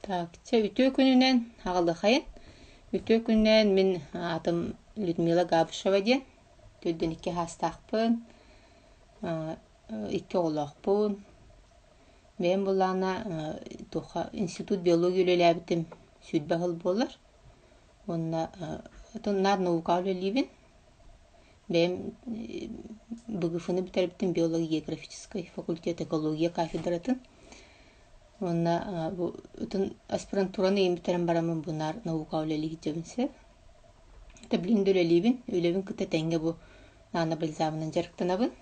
Так, чэ, үтүө күнүнэн аҕалыахайын. Үтүө күнүнэн мин аатым Людмила Габышева диэн. Төрдүн икки саастаахпын, икки оҕолоохпун. Бэйэм былаана туохха институт биология үлэлээбитим 20 сыл буолар. Уонна наар наукаҕа үлэлиибин. Бэйэм БГФ-ны бүтэрбитим биолого-географическай факультет экология кафедратын. Уонна бу ытын аспирантураны ыйын бүтэрэн бараммын бу наар наукаҕа үлэлии сылдьабын сөп. Билигин да үлэлиибин. Үлэбин кытта тэҥҥэ бу нанобальзамынан дьарыктанабын.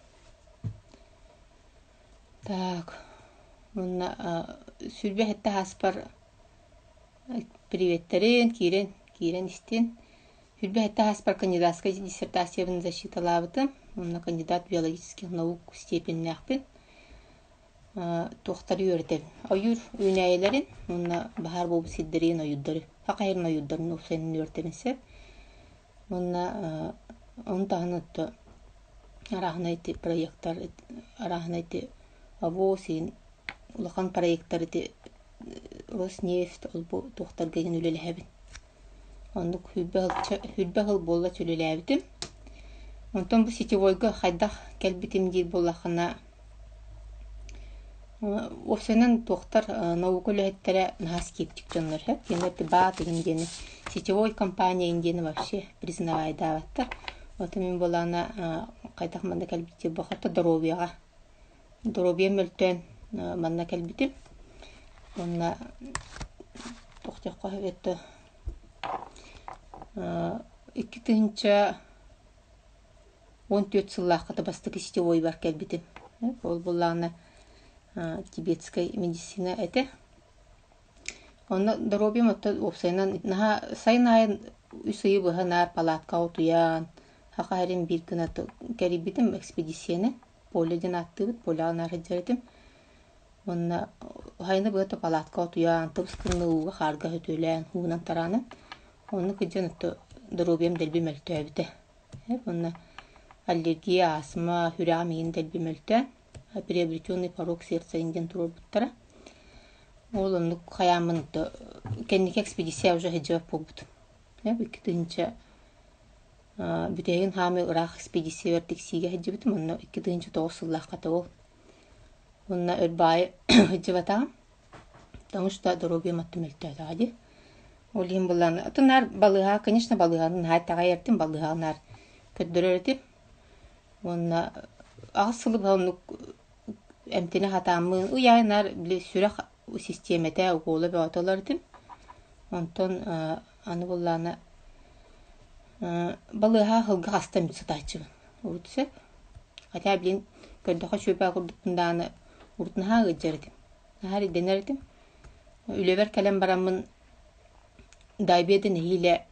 Так, уонна 27 ааспар Приветтерин, киирэн, киирэн истин. 27 ааспар кандидатскай диссертациябын защиталаабытым. Онно кандидат биологических наук степеннээхпин. Туохтары үөрэтэбин? Ойуур үүнээйилэрин уонна баһаар буолбут сирдэрин ойуурдары, хахайын ойуурдарын уопсайынан үөрэтэбин сөп. Уонна ону таһынан отто арааһынай ити проектар, арааһынай ити АВОС иһин улахан проектар ити Роснефть ол-бу туохтарга игин үлэлэһэбин. Оннук 20 сыл буолла үлэлээбитим. Онтон бу сетевойга хайдах кэлбитим диир буоллаххына, уопсайынан туохтар наука үлэһиттэрэ наһаа скептик дьоннор сөп. Кинилэр баат игин диэни сетевой компания игин диэни вообще признавайдаабаттар. Оттон мин буоллаҕына хайдах манна кэлбит бу хата доруобуйаҕа доруобуйам мөлтөөн манна кэлбитим. Уонна туох диэххэ сөбүй 2014 сыллаахха бастакы сетевойбар кэлбитим. Ол буоллаҕына тибетскэй медицина этэ. Онно доруобуйам оттон уопсайынан наһаа сайын аайы үс ыйы быһа наар палаткаҕа утуйан, саха сирин биир гына кэрийбитим экспедицияны. Поле диэн ааттыыбыт, поляҕа наар сылдьар этим. Уонна сайыны быһа палаткаҕа утуйан, тыбыс-тымныы ууга хаарга сөтүөлээн, уунан тараанан, оннук сылдьан отто доруобуйам дэлби мөлтөөбүтэ. Уонна аллергия, астма, сүрэҕим иһин дэлби мөлтөөн, приобретенный порок сердца диэн туруорбуттара. Ол оннук хайааммын кэнники экспедиция уже сылдьыбат буолбутум. 2000 бүтэһигин хаамыы ыраах экспедициябар Тиксиигэ сылдьыбытым, онно 2009 сыллаахха ол. Уонна өр баайы сылдьыбатаҕым, потому что доруобуйам аттым мөлтөөтөҕө дии. Ол иһин былаан, атын наар балыыһа, конечно, балыыһаны наһаа итэҕэйэр этим, балыыһаҕа наар көрдөрөр этим. Уонна аҕыс сылы быһа оннук эмтэнэ сатааммын, ый аайы наар били сүрэх систиэмэтэ, укуола бөҕөтө ылар этим. Онтон аны буоллаҕына балыыһа сылга хаста эмит сытааччыбын. Урут сөп. Хотя билин көрдөххө сүөпээ курдукпун даҕаны урут наһаа ыалдьар этим. Наһаа эрэйдэнэр этим. Үлэбэр кэлэн бараммын до обеда нэһиилэ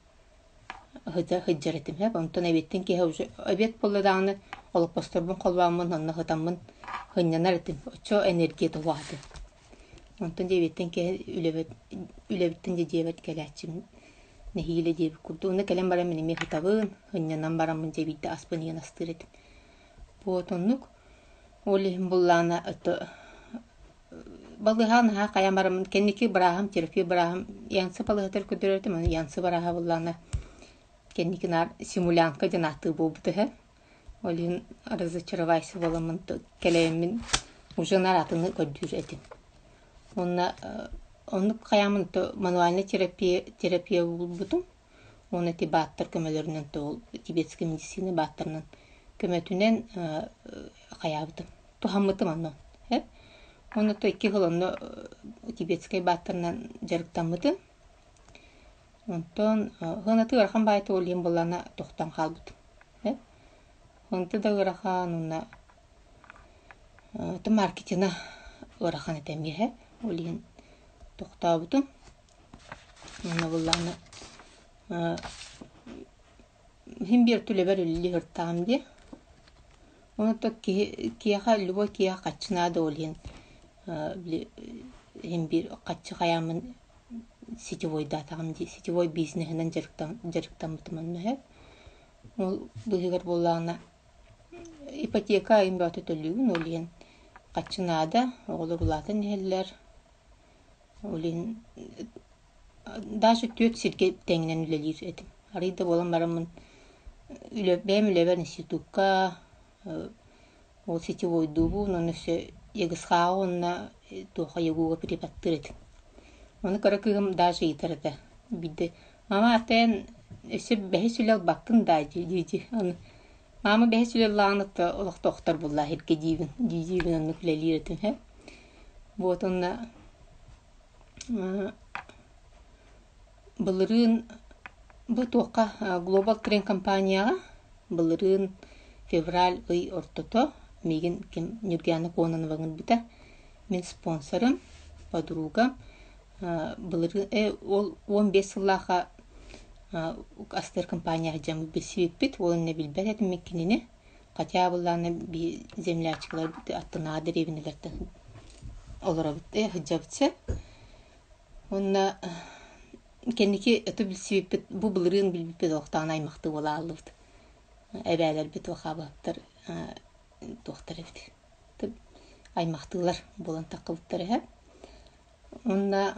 сылдьар этим. Онтон эбиэттэн киэһэ уже обед буолла даҕаны олоппосторбун холбооммун онно сытаммын сынньанар этим. Оччо энергия туһуох этим. Онтон дьиэбиттэн киэһэ үлэбит үлэбиттэн дьэ дьиэбэр кэлээччибин нэһиилэ диэбит курдук. Онно кэлэн баран мин эмиэ сытабын, сынньанан бараммын дьэ биирдэ аспын иһэн астыыр этим. Вот оннук. Ол иһин буллаҕына это балыыһаҕа наһаа хайаан бараммын кэнники бырааһым терапия бырааһым янцы балыыһатыгар көрдөрөр этим, аны янцы бырааһа буллаҕына кэнники наар симулянка диэн ааттыы буолбута үһү. Ол иһин разочаровайся буоламмын кэлэйэммин уже наар атыны көрдүүр этим. Уонна оннук хайааммын то мануальнай терапия терапия булбутум. Уонна ити бааттар көмөлөрүнэн то ол тибетскэй медицина бааттарынан көмөтүнэн хайаабытым. Туһаммытым онно. Уонна то икки сыл онно тибетскэй бааттарынан дьарыктаммытым. Онтон сыаната ыарахан баайта ол иһин буоллаҕына тохтоон хаалбытым. Онто да ыарахан уонна маркетина ыарахан этэ эмиэ ол иһин тохтообутум. Уонна буоллаҕына иһин биэр үлэбэр үлэлии сырыттаҕым дии. Онон киһи киһиэхэ любой киһиэхэ харчы наада ол иһин били иһин биир харчы хайааммын сетевойдаатаҕым дии сетевой бизнеһинэн дьарыктаммытым онно үһү. Ол быыһыгар буоллаҕына ипотека айын бөҕөтө төлүүгүн, ол иһин харчы наада, оҕолор улаатан иһэллэр. Ол иһин даже түөрт сиргэ тэҥинэн үлэлиир этим. Арыый да буолан бараммын үлэ бэйэм үлэбэр институкка ол сетевойдуубун уонна өссө ЕГСХ-ҕа уонна туохха ЕГУ-га преподтыыр этим. Ону кыра кыыһым даже ыйытар этэ биирдэ «Мама, аты эн өссө бэһис үлэ ылбаккын даа?» дии-дии. Ону «Мама, бэһис үлэ ыллаҕына олохтоохтор буллаа иһиргэ диибин» дии-диибин оннук үлэлиир этим һэ. Вот уонна Былырыын бу туохха Global Train компанияҕа былырыын февраль ый ортото миигин ким Ньургуйаана Кононова ыҥырбыта. Мин спонсорым, подругам былырыын ол 15 сыллаахха астыыр компанияҕа дьоммут билсибиппит, ол иннинэ билбэт этим мин кинини. Хотя былаана землячкаларбыт аттынааҕы дэриэбинэлэртэн олоробут ээ сылдьабыт сөп. Уонна кэнники өтө билсибиппит бу былырыын билбиппит олохтоон аймахтыы буола ааллыбыт. Эбээлэрбит Вахабовтар туохтар эбит аймахтыылар буолан таххыбыттар эһэ. Уонна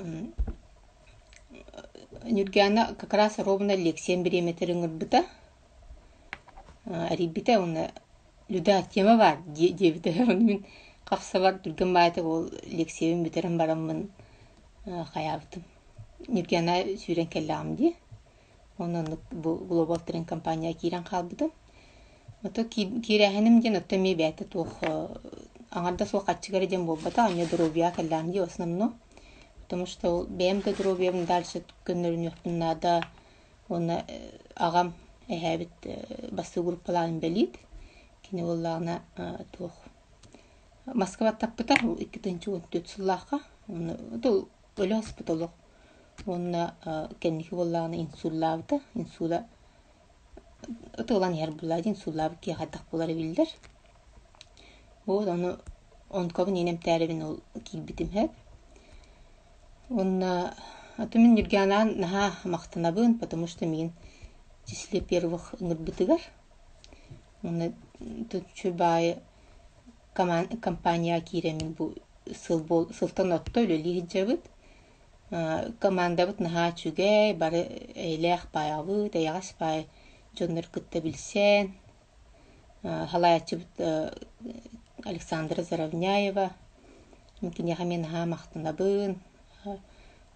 Ньургуйаана как раз ровно лекциям бириэмэтигэр ыҥырбыта Эрийбитэ уонна «Люда, тема баар» диэбитэ. Ону мин хапсабар түргэн баайытык ол лиэксийэбин бүтэрэн бараммын хайаабытым. Ньургуйаана сүүрэн кэллэҕим дии. Уонна оннук бу Global Trend компанияҕа киирэн хаалбытым. Ото киирээһиним диэн оттон эмиэ бэйэтэ туох аҥарда суох харчыга эрэ диэн буолбатах, эмиэ доруобуйаҕа кэллэҕим дии в основном. Потому что ол бэйэм да доруобуйабын дальше көннөрүнүөхпүн наада. Уонна аҕам эһээбит бастакы группалаах инбэлиит. Кини буоллаҕына туох Москва баттаппыта 2014 сыллаахха. Уонна өлө оспут олох. Уонна кэнники буоллаҕына инсуллаабыта. Инсула ытылан иһэр буоллаҕа инсуллаабыт киһи хайдах буолара биллэр. Вот ону онкобун иин эмтээрибин ол киирбитим сөп. Уонна аты мин Ньургаанаан наһаа махтанабын, потому что миигин в числе первых ыҥырбытыгар. Уонна үчүгэй баайы компанияҕа киирэммин бу сыл сылтан отто үлэлии сылдьабыт. Командабыт наһаа үчүгэй, бары эйэлээх баайабыт, эйэҕэс баай дьоннору кытта билсэн, Халааччыбыт Александра Заровняева киниэхэ эмиэ наһаа махтанабын.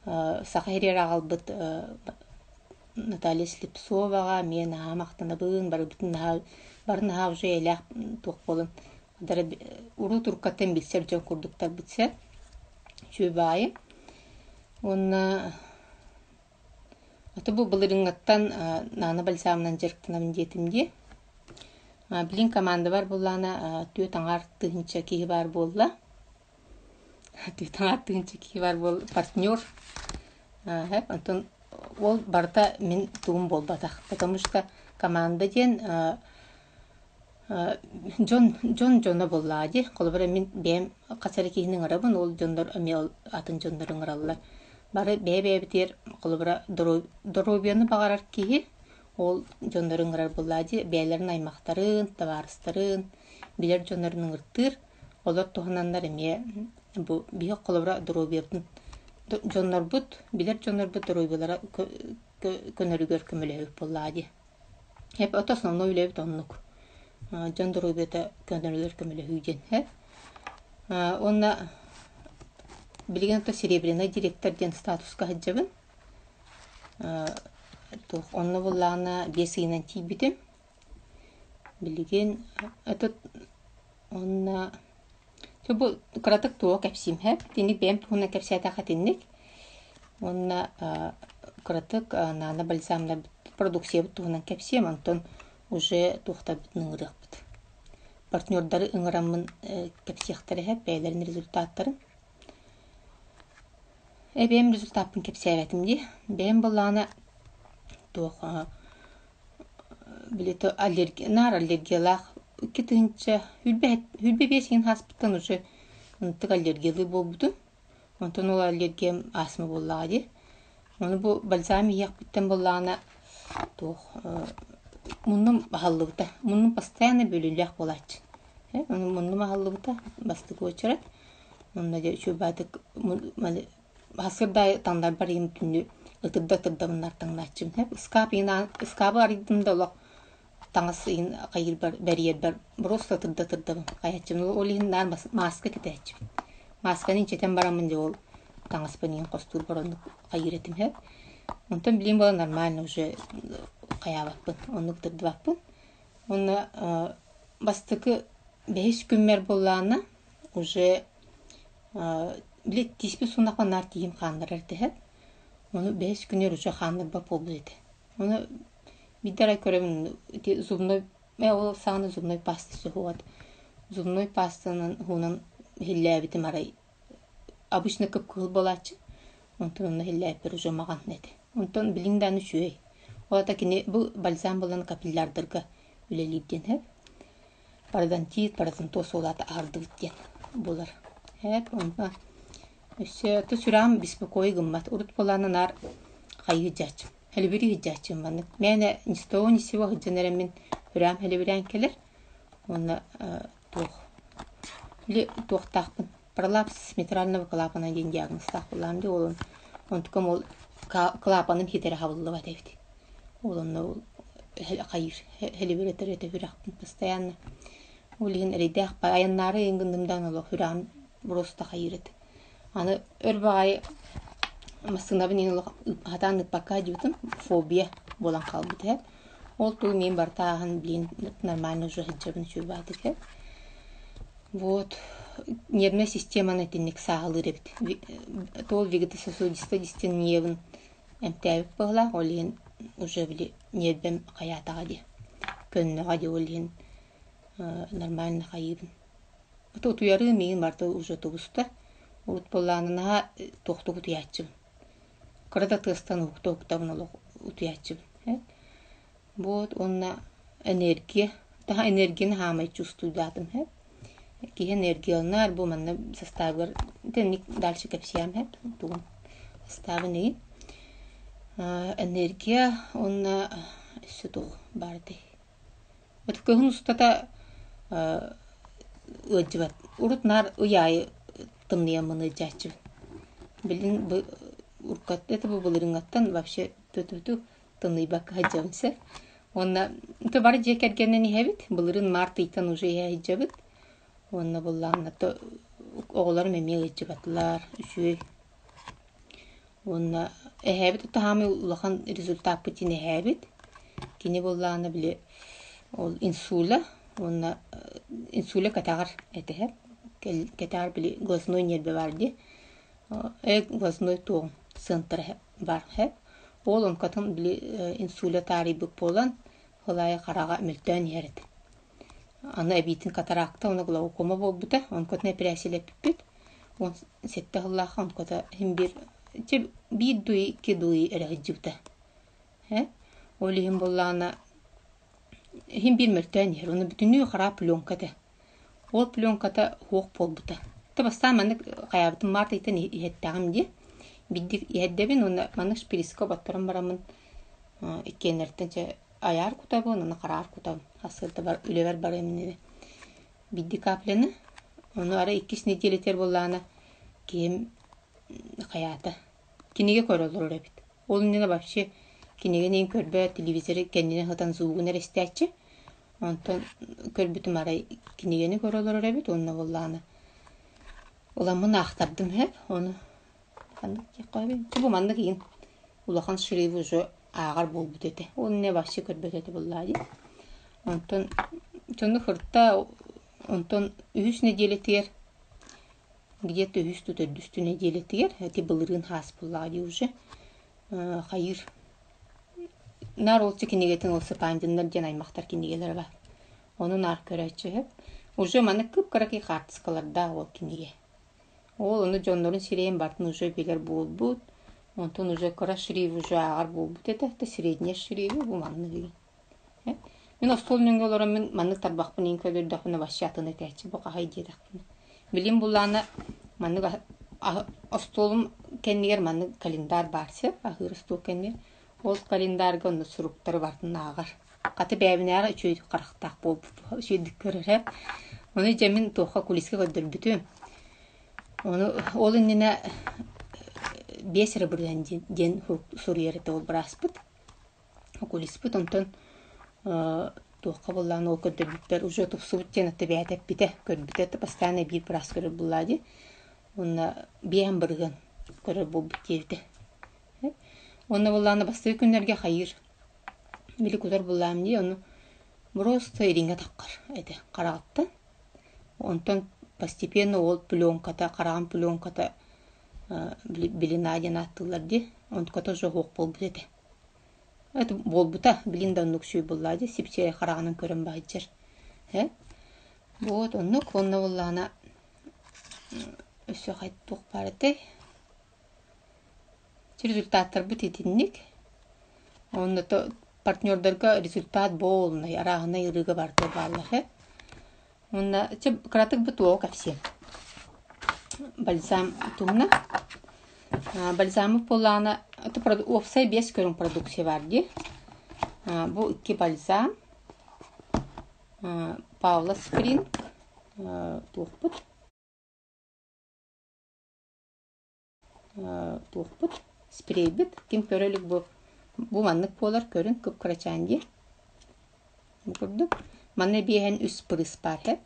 Саха сиригэр аҕалбыт Наталья Слепцоваҕа эмиэ наһаа махтанабын. Барыбытын наһаа бары наһаа уже эйэлээх туох буолан урут уруккаттан билсэр дьон курдуктарбыт сөп. Үчүгэй баайы. Уонна Аты бу былырыыҥҥыттан Наана бальзамынан дьарыктанабын диэтим дии. Билин командабар буоллаҕына түөрт аҥаар тыһыынча киһи баар буолла. Түөрт аҥаар тыһыынча киһи баар буол партнер. Онтон ол барыта мин тугум буолбатах. Потому что команда диэн Дьон дьон дьоно буоллаҕа дии. Холобура, мин бэйэм хас эрэ киһини ыҥырабын, ол дьоннор эмиэ атын дьоннору ыҥыраллар. Бары бэйэ-бэйэбитигэр холобура доруобуйаны баҕарар киһи ол дьоннору ыҥырар буоллаҕа дии. Бэйэлэрин аймахтарын, табаарыстарын, билэр дьоннорун ыҥыртыыр. Олор туһунаннар эмиэ бу биһиги холобура доруобуйабытын дьоннорбут, билэр дьоннорбут доруобуйалара көнөрүгэр көмөлөһүөх буоллаҕа дии. Эп ото основной үлэбит оннук. Дьон доруобуйата көнөрүгэр көмөлөһүү диэн. Э? Уонна билигин ото серебряный директор диэн статуска сылдьабын. Туох онно буллаҕына биэс ыйынан тиийбитим. Билигин этот уонна Чэ бу кыратык туох кэпсиим һэ. Итинник бэйэм туһунан кэпсээтэххэ итинник. Уонна кыратык наана бальзамнарбыт продукциябыт туһунан кэпсиэм, онтон уже туохтарбытын ыҥырыахпыт. Партнердары ыҥыраммын кэпсиэхтэрэ һэ бэйэлэрин результаттарын. Э бэйэм результаппын кэпсээбэтим дии. Бэйэм буоллаҕына туох били аллергия наар аллергиялаах 2000 25 иһин ааспыттан уже ынтык аллергиялыы буолбутум. Онтон ол аллергиям астма буоллаҕа дии. Ону бу бальзам иһиэхпиттэн буоллаҕына туох муннум аһыллыбыта. Муннум постоянно бүлүүлээх буолааччы. Ону муннум аһыллыбыта бастакы уочарат. Онно дьэ үчүгэй баайдык. Сарсыарда аайы таҥнарбар иһин бүтүннүү ытырда-ытырдабыннар таҥнааччыбын. Һэп ыскаап иһин ыскаабы арыйдым да олох таҥас иһин хайыырбар бэрийэрбэр просто ытырда-ытырдабын хайааччыбын. Ол иһин наар мааска кэтээччибин. Маасканы инчэтэн бараммын дьэ ол таҥаспын иһин хостуурбар оннук хайыыр этим һэп. Онтон билигин буолан нормально уже хайаабаппын, оннук ытырдыбаппын. Уонна бастакы бэһис күммэр буоллаҕына уже били тииспит сунахпын наар тииһим хааннарар этэ Ону бэһис күнүгэр уже хааннарбат буолбут этэ. Ону биирдэ арай көрөбүн ити зубной ол саҕана зубной паста суоҕа зубной пастанан уунан иһиллээбитим арай обычно кып-кыһыл буолааччы онтон онно иһиллээбиппэр уже маҕан этэ. Онтон билигин даҕаны үчүгэй. Ол аата кини бу бальзам буолан капиллярдарга үлэлиир диэн сөп. Пародонтит, пародонтоз ол аата аһардыбыт диэн буолар. Һээп онно өссө то сүрэҕим беспокой гыммат. Урут буолаана наар хайыы дьааччым, хэлибирии сылдьааччым маннык. Мээнэ ни с того ни с сего сылдьан эрэммин сүрэҕим хэлибирээн кэлэр уонна туох били туохтаахпын пролапс митрального клапана диэн диагнозтаах буоллаҕым дии ол онтукам ол клапаным ситэрэ хабыллыбат эбит. Ол онно хайыыр хэлибирэтэр этэ сүрэхпин постоянно. Ол иһин эрэйдээх айаннаары ыйын гынным даҕаны олох сүрэҕим просто хайыыр этэ. Аны өр баҕайы массыынабын иһин олох сатаан ыыппакка сылдьыбытым, фобия буолан хаалбыт эһэ. Ол тугу миин барыта ааһан билигин нормально уже сылдьабын үчүгэй баҕайытык эһэ. Вот нервнэй системаны итинник сааһылыыр эбит. Туол вегетососудистай дистонияны эмтээбит быһыылаах, ол иһин уже били ньиэрбэм хайаатаҕа дии, көннөҕө дии, ол иһин нормально хайыыбын. Утуйарыы миигин барыта уже тубуста. Урут буоллаҕына наһаа туохтук утуйааччыбын. Кыра да тыастан уһукта-уһуктабын олох утуйааччыбын. Вот уонна энергия. Таһа энергияны хаамай чувствуйдаатым Киһи энергияланар бу манна составыгар итинник дальше кэпсиэм тугун составын игин. Энергия уонна өссө туох баар этэй? Кыһын устата ыалдьыбат. Урут наар ый аайы тымныйаммын ыалдьааччыбын. Билигин бу уруккаттан это бу былырыыҥҥаттан вообще ту-ту-ту тымныйбакка сылдьабын сөп. Уонна то бары дьиэ кэргэнинэн иһэбит. Былырыын март ыйтан уже иһэ сылдьабыт. Уонна буллаҕына то оҕолорум эмиэ ыалдьыбатылар. Үчүгэй. Уонна эһээбит саамай улахан результаппыт диэн эһээбит. Кини буоллаҕына били ол инсуля уонна инсуля кэтэҕэр этэһэр. Кэтэҕэр били глазной ньиэрбэ баар дии. Глазной туоҕум центр баар һэ. Ол онкатын били инсуля таарыйбыт буолан, ол аайы хараҕа мөлтөөн иһэр этэ. Аны эбиитин катаракта уонна глаукома буолбута. Онкотун эпэрээссийэлэппиппит. 17 сыллаахха онкото иһин биир биир дуй, икки дуй эрэ сылдьыбыта. Э? Ол иһин буоллаҕына иһин биир мөлтөөн иһэр. Уонна бүтүннүү хара пленка этэ. Ол пленката суох буолбута. Тэ бастаан маннык хайаабытым март ыйтан иһэттэҕим дии. Биирдик иһэрдэбин уонна маннык шприцка оботторон бараммын иккиэннэриттэн чэ айаар кутабын уонна хараар кутабын. Сарсыарда бар үлэбэр барыам иннинэ биирдии капляны. Ону арай иккис нэдиэлэтигэр буоллаҕына киһим хайаата кинигэ көрө олорор эбит. Ол иннинэ вообще кинигэни иһин көрбөт, телевизоры кэннинэн сытан звугун эрэ истээччи. Онтон көрбүтүм арай кинигэни көрө олорор эбит уонна буоллаҕына ыламмын аахтардым сөп. Ону ханнык диэххэ бу маннык иһин улахан шрифт уже ааҕар буолбут этэ. Ол иннинэ вообще көрбөт этэ буоллаҕа дии. Онтон дьону кытта онтон үһүс нэдиэлэтигэр где-то үһүс төрдүс нэдиэлэтигэр ити былырыын хаас буоллаҕа дии уже хайыыр наар ол кинигэтин ол Сыпандиннар диэн аймахтар кинигэлэрэ баар. Ону наар көрөөччү үһү. Уже маннык кып-кыракый хаартыскалардаах ол кинигэ. Ол ону дьоннорун сирэйин барытын уже билэр буолбут. Онтон уже кыра шрифт уже ааҕар буолбут этэ. Это средняя шрифт бу маннык Мин остуол нөҥүө олорон мин маннык тарбахпын иин көрдөрдөхпүнэ вообще атын этээччи бу хаһай диэтэхпинэ. Билим буллаана маннык остуолум кэннигэр маннык календарь баар сир аһыыр остуол кэннигэр. Ол календарьга онно суруктары барытын ааҕар. Хата бэйэбинээҕи үчүгэй харахтаах буолбут үчүгэйдик көрөрө. Ону дьэ мин туохха кулиска көрдөрбүтүм. Ону ол иннинэ. Биэс эрэ бырыһыан диэн суруйар этэ ол бырааспыт. Окулиспыт онтон туохха буоллаҕына ол көрдөрбүппэр уже тупсубут диэн аты бэйэтэ эппитэ, көрбүтэ это постоянно биир быраас көрөр буоллаа дии. Уонна биэһэн бырыһыан көрөр буолбут диэбитэ. Уонна буоллаҕына бастакы күннэргэ хайыыр били кутар буоллаҕым дии, ону просто ириҥэ таххар этэ хараҕыттан. Онтон постепенно ол пленката, хараҕын пленката били диэн ааттыыллар дии, онтуката уже суох буолбут этэ. Это буолбута, билин да оннук сүүй буоллаа дии, сипсиэрэй хараҕынан көрөн баһыйдьар. Э? Вот оннук, уонна буоллаҕына өссө туох баар этэй? Результаттарбыт итинник. Онно то партнердарга результат буолунай, арааһынай ырыыга барыта бааллар э. Уонна чэ кыратык бу туоҕу кэпсиэм. Бальзам туһуна. Бальзамы буоллаҕына уопсай биэс көрүҥ продукция баар дии. Бу икки бальзам. Павла Спринг туохпут туохпут спрейбит ким көрө илик бу бу маннык буолар көрүҥ кып-кырачаан дии бу курдук манна биэһэн үс пырыс баар һэ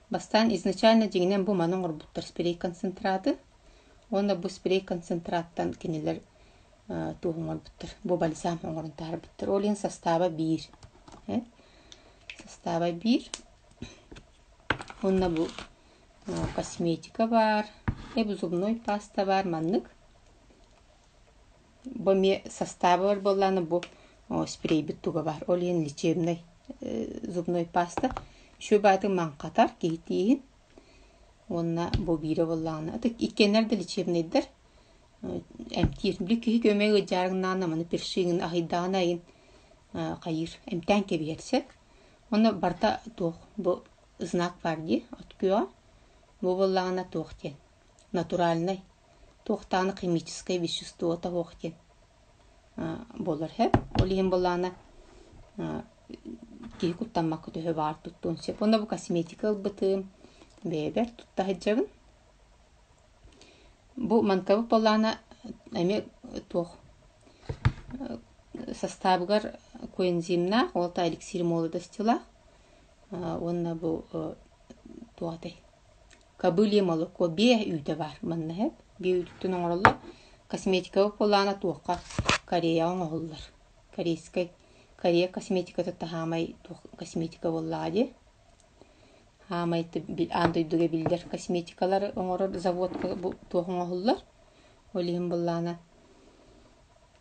бастаан изначально дьиҥинэн бу маны оҥорбуттар спрей концентраты уонна бу спрей концентраттан кинилэр туох оҥорбуттар бу бальзам оҥорон таһаарбыттар ол иһин состава биир состава биир уонна бу Косметика баар, зубной паста баар маннык. Бу эмиэ састаабар буоллаҕына бу спрейбит туга баар. Ол иһин лечебный зубной паста. Үчүгэй баҕайытык маҥхатар киһи тииһин. Уонна бу биирэ буоллаҕына иккиэннэр да лечебнэйдэр эмтиир. Били киһи көмө ыалдьаарыҥнаҕына маны першигин аһыйдаҕына айын хайыыр эмтээн кэбиһэр сөп. Уонна барыта туох бу знак баар дии от күөҕэ. Бу буоллаҕына туох диэн натуральнай туох даҕаны химическай веществота суох диэн буолар һэ. Ол иһин буоллаҕына киһи куттаммакка төһө баҕар туттуон сөп. Уонна бу косметика ылбытым бэйэбэр тутта сылдьабын. Бу манкабыт буоллаҕына эмиэ туох састаабыгар коэнзимнаах, ол эликсир молодостилаах уонна бу туох этэй кобылье молоко биэ үүтэ баар манна иһэт биэ үүтүттэн оҥороллор косметикаҕа буоллаҕына туохха Кореяҕа оҥоһуллар корейскай Корея косметиката таһаамай туох косметика буоллаҕа дии хаамай аан дойдуга биллэр косметикалары оҥорор заводка бу туох оҥоһуллар ол иһин буоллаҕына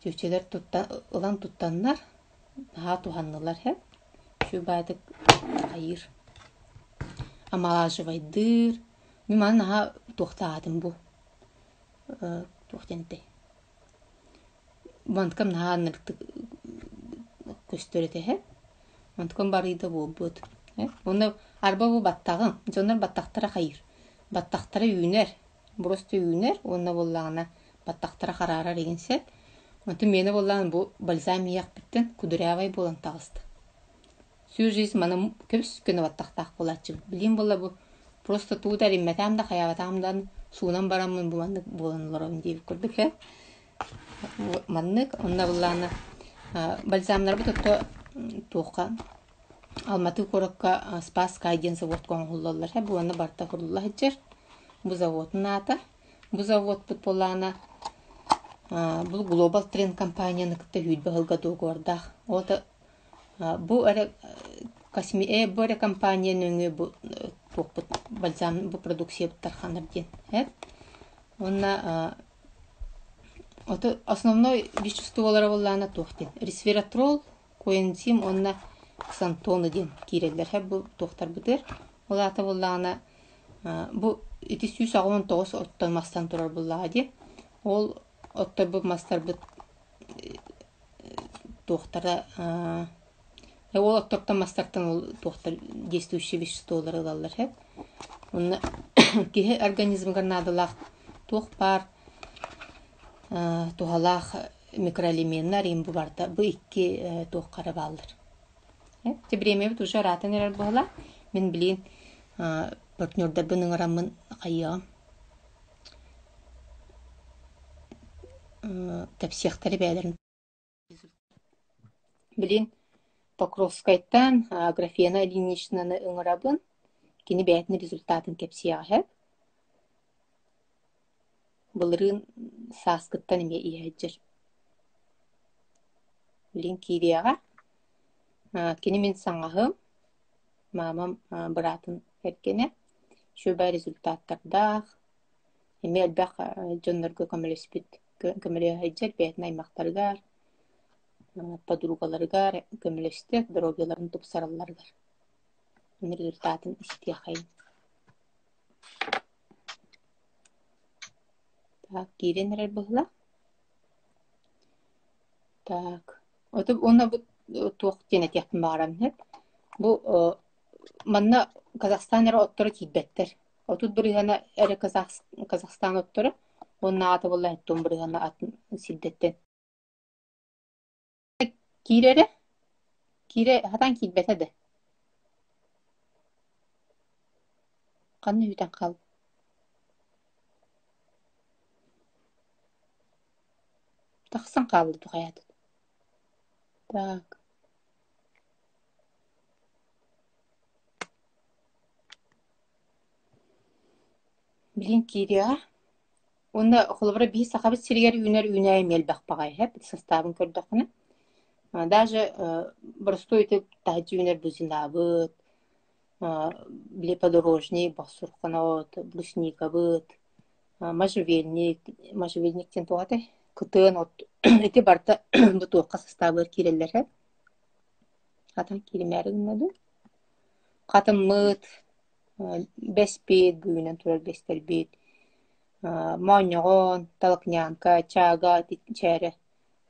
чүччэлэр тутта ылан туттаннар наһаа туһаннылар һэ үчүгэй баайдык хайыыр омолаживайдыыр мин маны наһаа туохтаатым бу туох диэн этэй Мантыкам наһаа ынырыктык көстөр этэ һэ онтукам барыйда буолбут уонна арба бу баттаҕым дьоннор баттахтара хайыыр баттахтара үүнэр просто үүнэр уонна буоллаҕына баттахтара хараарар игин сөп. Онтон миэнэ буоллаҕына бу бальзам иһиэхпиттэн кудрявай буолан таҕыста. Всю жизнь маны көбүс көнө баттахтаах буолааччыбын. Билигин буолла бу просто тугу да эриммэтэҕим да хайаабатаҕым да суунан бараммын бу маннык буолан олоробун диэбит курдук ээ. Маннык онно буоллаҕына бальзамнарбыт отто туохха Алматы куоракка Спасскай диэн заводка оҥоһуллаллар бу уонна барыта курулла сылдьар. Бу заводун аата. Бу заводпут буоллаҕына бу Global Trend компанияны кытта сүүрбэ сылга договордаах. Ол бу эрэ бу эрэ компания нөҥүө бу туохпут бальзам бу продукциябыт тарханар диэн. Уонна основной веществолара буоллаҕына туох диэн ресвератрол коэнзим уонна ксантоны диэн киирэллэр һэ бу туохтарбытыгар. Ол аата буоллаҕына бу ити 189 оттон мастан турар буоллаҕа дии. Ол отторбут мастарбыт туохтара ол оттортон мастартан ол туохтар действующие веществолары ылаллар һэ. Онно киһи организмыгар наадалаах туох баар туһалаах микроэлеменнар им бу барыта бу икки туохха эрэ бааллар. Ити бириэмэбит уже ыраатан эрэр буолла. Мин билигин партнердарбын ыҥыраммын хайыаҕым. Кэпсиэхтэрэ бэйэлэрин Билин Покровскайтан Аграфена Ильиничнаны ыҥырабын, кини бэйэтин результатын кэпсиэҕэ. Былырыын сааскыттан эмиэ иһээччир. Билин киириэҕэ. Кини мин саҥаһым, маамам быраатын кэргэнэ. Үчүгэй результаттардаах, эмиэ элбэх дьоннорго көмөлөспүт, көмөлөһө бэйэтин аймахтарыгар, подругаларыгар көмөлөстө, доруобуйаларын тупсаралларыгар. Результатын истиэхэйин. Так, киирэн эрэр быһыылаах. Так, уонна бу туох диэн этиэхпин баҕарам иһит. Бу манна Казахстан эрэ отторо киирбэттэр. 30% эрэ Казахстан отторо уонна аата буолла 70% атын сирдэттэн. Киирэрэ? Киирэ хатан киирбэтэ да. Ханна үтэн хаал Тахсан хаалла тухайаат. Так. Билин киириэҕэ. Уонна холобура биир Сахабыт сиригэр үүнэр үүнээйи эмиэ элбэх баҕайы эһэ састаабын көрдөххүнэ. Даже боростуой ити таһырдьа үүнэр бузинабыт, били подорожник, бохсурхонот, брусникабыт, можжевельник, можжевельник диэн туох этэй? Кытыан от ити барыта бу туохха састаабыгар киирэллэр эһэ. Хатан кииримээри гынна дуу? Хатыммыт, бэспит, бүүнэн турар бэстэрбит, моонньоҕон, толокнянка, чаага, чээрэ,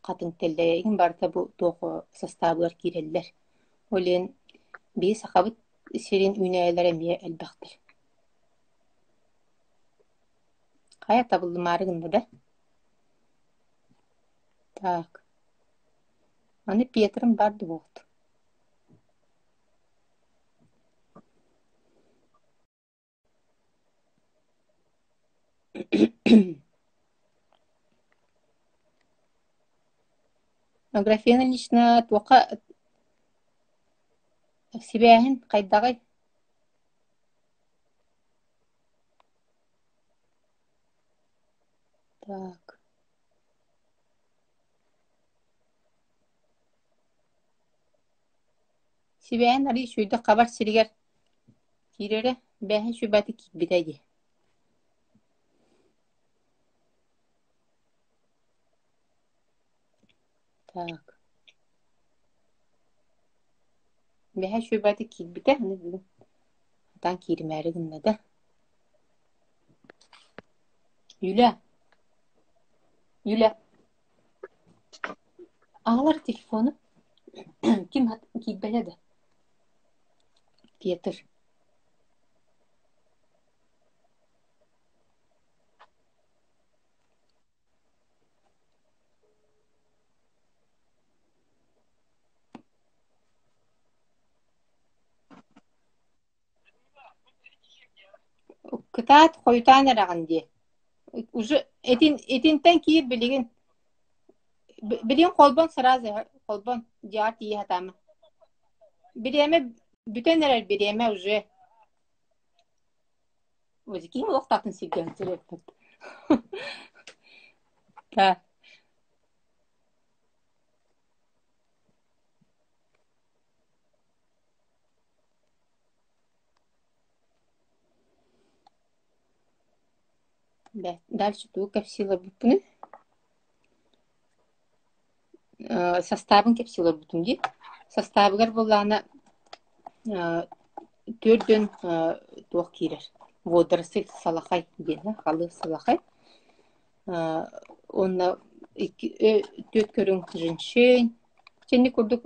хатыҥ тэллэйэ игин барыта бу туох састаабыгар киирэллэр. Ол иһин биһи Сахабыт сирин үүнээйилэрэ эмиэ элбэхтэр. Хайа табыллымаары гынна да? Так. Аны Петрым бар дуо? Аграфена Ильинична туохха сибээһин хайдаҕый? Так. Сибээһин арыый үчүгэйдик хабар сиригэр киирэрэ, бээһин сүбэтэ киирбитэ дии. Так. Бэһэ сүбэтэ киирбитэ, аны бүгүн хатаан кииримээри гынна да. Юля, Юля, аҕалар телефону ким киирбэтэ да? Петр. Кытаат хойутаан эрэҕин дии. Уже итин итинтэн киир билигин. Билигин холбон сразу холбон дьиэҕэр тиийэ сатаама. Бириэмэ бүтэн эрэр бириэмэ уже. Ким олохтоохтун сиргэ сырыппыт. Да. Дальше тугу кэпсии олорбуппунуй? Састаабын кэпсии олорбутум дии. Састаабыгар буоллаҕына төрдүн туох киирэр? Водоросль салахай диэн халы салахай. Уонна икки түөрт көрүҥ женьшень. Итинник курдук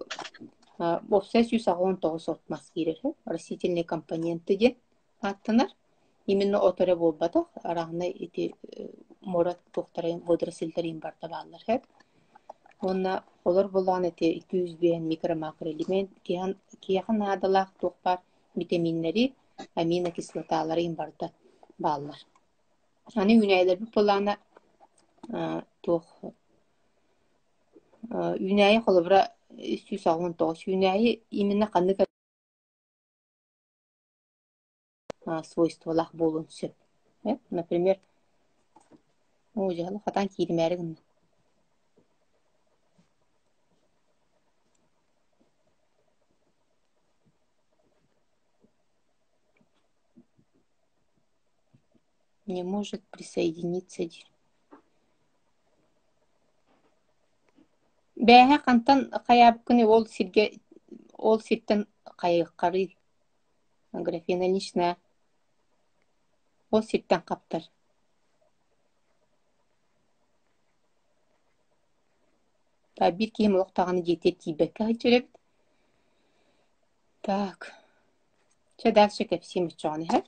уопсай 189 от мас киирэр. Растительные компоненты диэн ааттанар. Именно от эрэ буолбатах, арааһынай ити муора туохтарын водоросльдарын барыта бааллар сөп. Уонна олор буоллаҕына ити 205 микро-макроэлемент киһиэхэ наадалаах туох баар витаминнэри, аминокислоталары барыта бааллар. Аны үүнээйилэрбит буоллаҕына туох Үүнээйи холобура 389 үүнээйи именно ханнык свойстволаах буолуон сөп. Например, оо дьэ хатаан кииримээри гынна. Не может присоединиться диир. Бээһэ хантан хайаабыккыный ол сиргэ ол сиртэн хайыаххарый Аграфена Ильинична ол сиртэн хаптар. Биир киһим олох даҕаны дьиэтигэр тиийбэккэ сылдьар эбит. Так, чэ дальше кэпсиим оччоҕуна иһэр.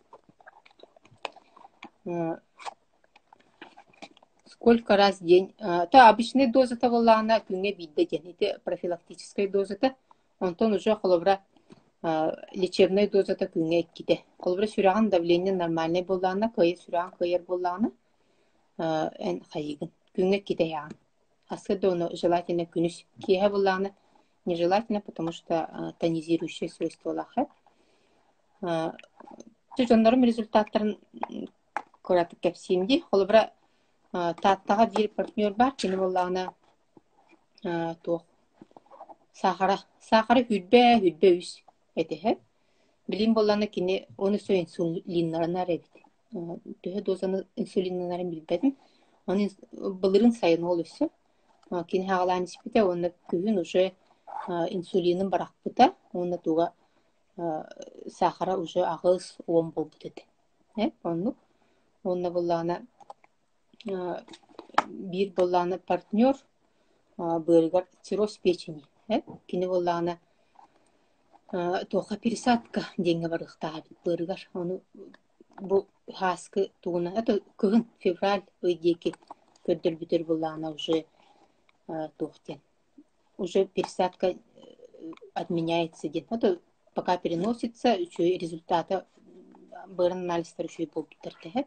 Сколько раз в день? То обычный дозата буоллаҕына күҥҥэ биирдэ диэн. Ити профилактическай дозата. Онтон уже холобура лечебнай дозата күҥҥэ иккитэ. Холобура сүрэҕин давление нормальнай буоллаҕына, кыайар сүрэҕин кыайар буоллаҕына, эн хайыыгын. Күҥҥэ иккитэ иһэҕин. Сарсыарда ону желательно күнүс киэһэ буоллаҕына нежелательно, потому что тонизирующее свойстволаах Дьоннорум результаттарын кыратык кэпсиим дии. Холобура, Тааттаҕа биир партнер баар, кини буоллаҕына туох саахара, саахара 20, 23 этиһэ. Билим буоллаҕына кини оны все инсулиннарынар эбит. Төһө дозаны инсулиннанарын билбэтим. Оны былырыын сайын ол өссө кини хаҕалаан испитэ уонна күһүн уже инсулинын барахпыта уонна туга саахара уже 80 буолбут этэ. Оннук. Уонна буоллаҕына биир буоллаҕына партнер быарыгар цирроз печени кини буоллаҕына туохха пересадка диэҥҥэ барыахтаах эбит быарыгар. Ону бу һааскы тугунан это кыһын февраль ый диэки көрдөрбүтэр буоллаҕына уже туох диэн уже пересадка отменяется диэн. Это пока переносится үчүгэй результата быарын анализтар үчүгэй буолбуттар тэһэ.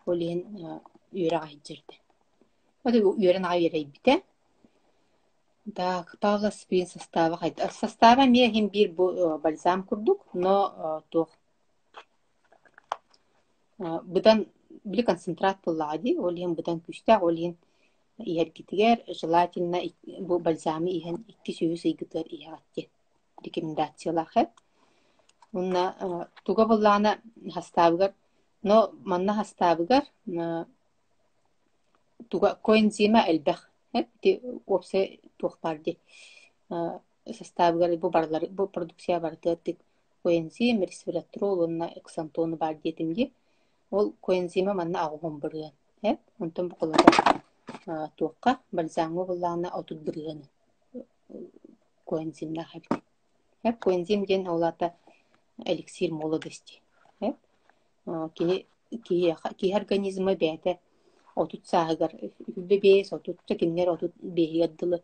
Ол иһин үөрэх иһдьэрдэ. Это үөрэн аҕай үөрэйбитэ. Так, Павла Спин состава хайдах? Состава эмиэ иһин биир бу бальзам курдук, но туох быдан били концентрат буоллаҕа дии, ол иһин быдан күүстээх, ол иһин иһэргитигэр желательно бу бальзамы иһэн 2-3 ыйгытыгар иһэҕит диэн рекомендациялаах эт. Уонна туга буоллаҕына хастаабыгар, но манна хастаабыгар туга коэнзима элбэх ити уопсай туох баар дии састаабыгар бу барылар бу продукция барытыгар коэнзим, ресвератрол уонна эксантоны баар диэтим дии. Ол коэнзима манна 80 бырыһыан онтон бу холобура туохха бальзамҥа буоллаҕына 30 бырыһыаны коэнзимнаах эбит. Коэнзим диэн ол аата эликсир молодости. Кини киһиэхэ киһи организма бэйэтэ 30 сааһыгар 25, 30 кинилэр 35-игэр дылы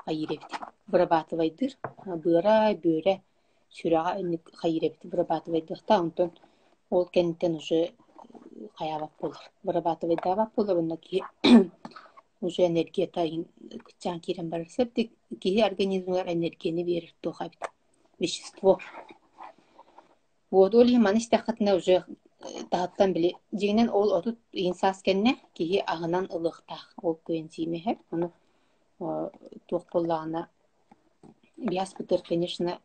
хайыыр эбит. Вырабатывайдыыр быара, бүөрэ, сүрэҕэ инник хайыыр эбит вырабатывайдыахтаах. Онтон ол кэнниттэн уже хайаабат буолар. Вырабатывайдаабат буолар уонна киһи уже энергията кыччаан киирэн барар. Септик киһи организмыгар энергияны биэрэр туох эбит вещество. Вот ол иһин маны истэххитинэ уже таһыттан били дьиҥинэн ол 30 иһин саас кэннэ киһи аһынан ылыахтаах ол коэнзиме иһэр. Ону туох буоллаҕына биһи аспытыгар конечно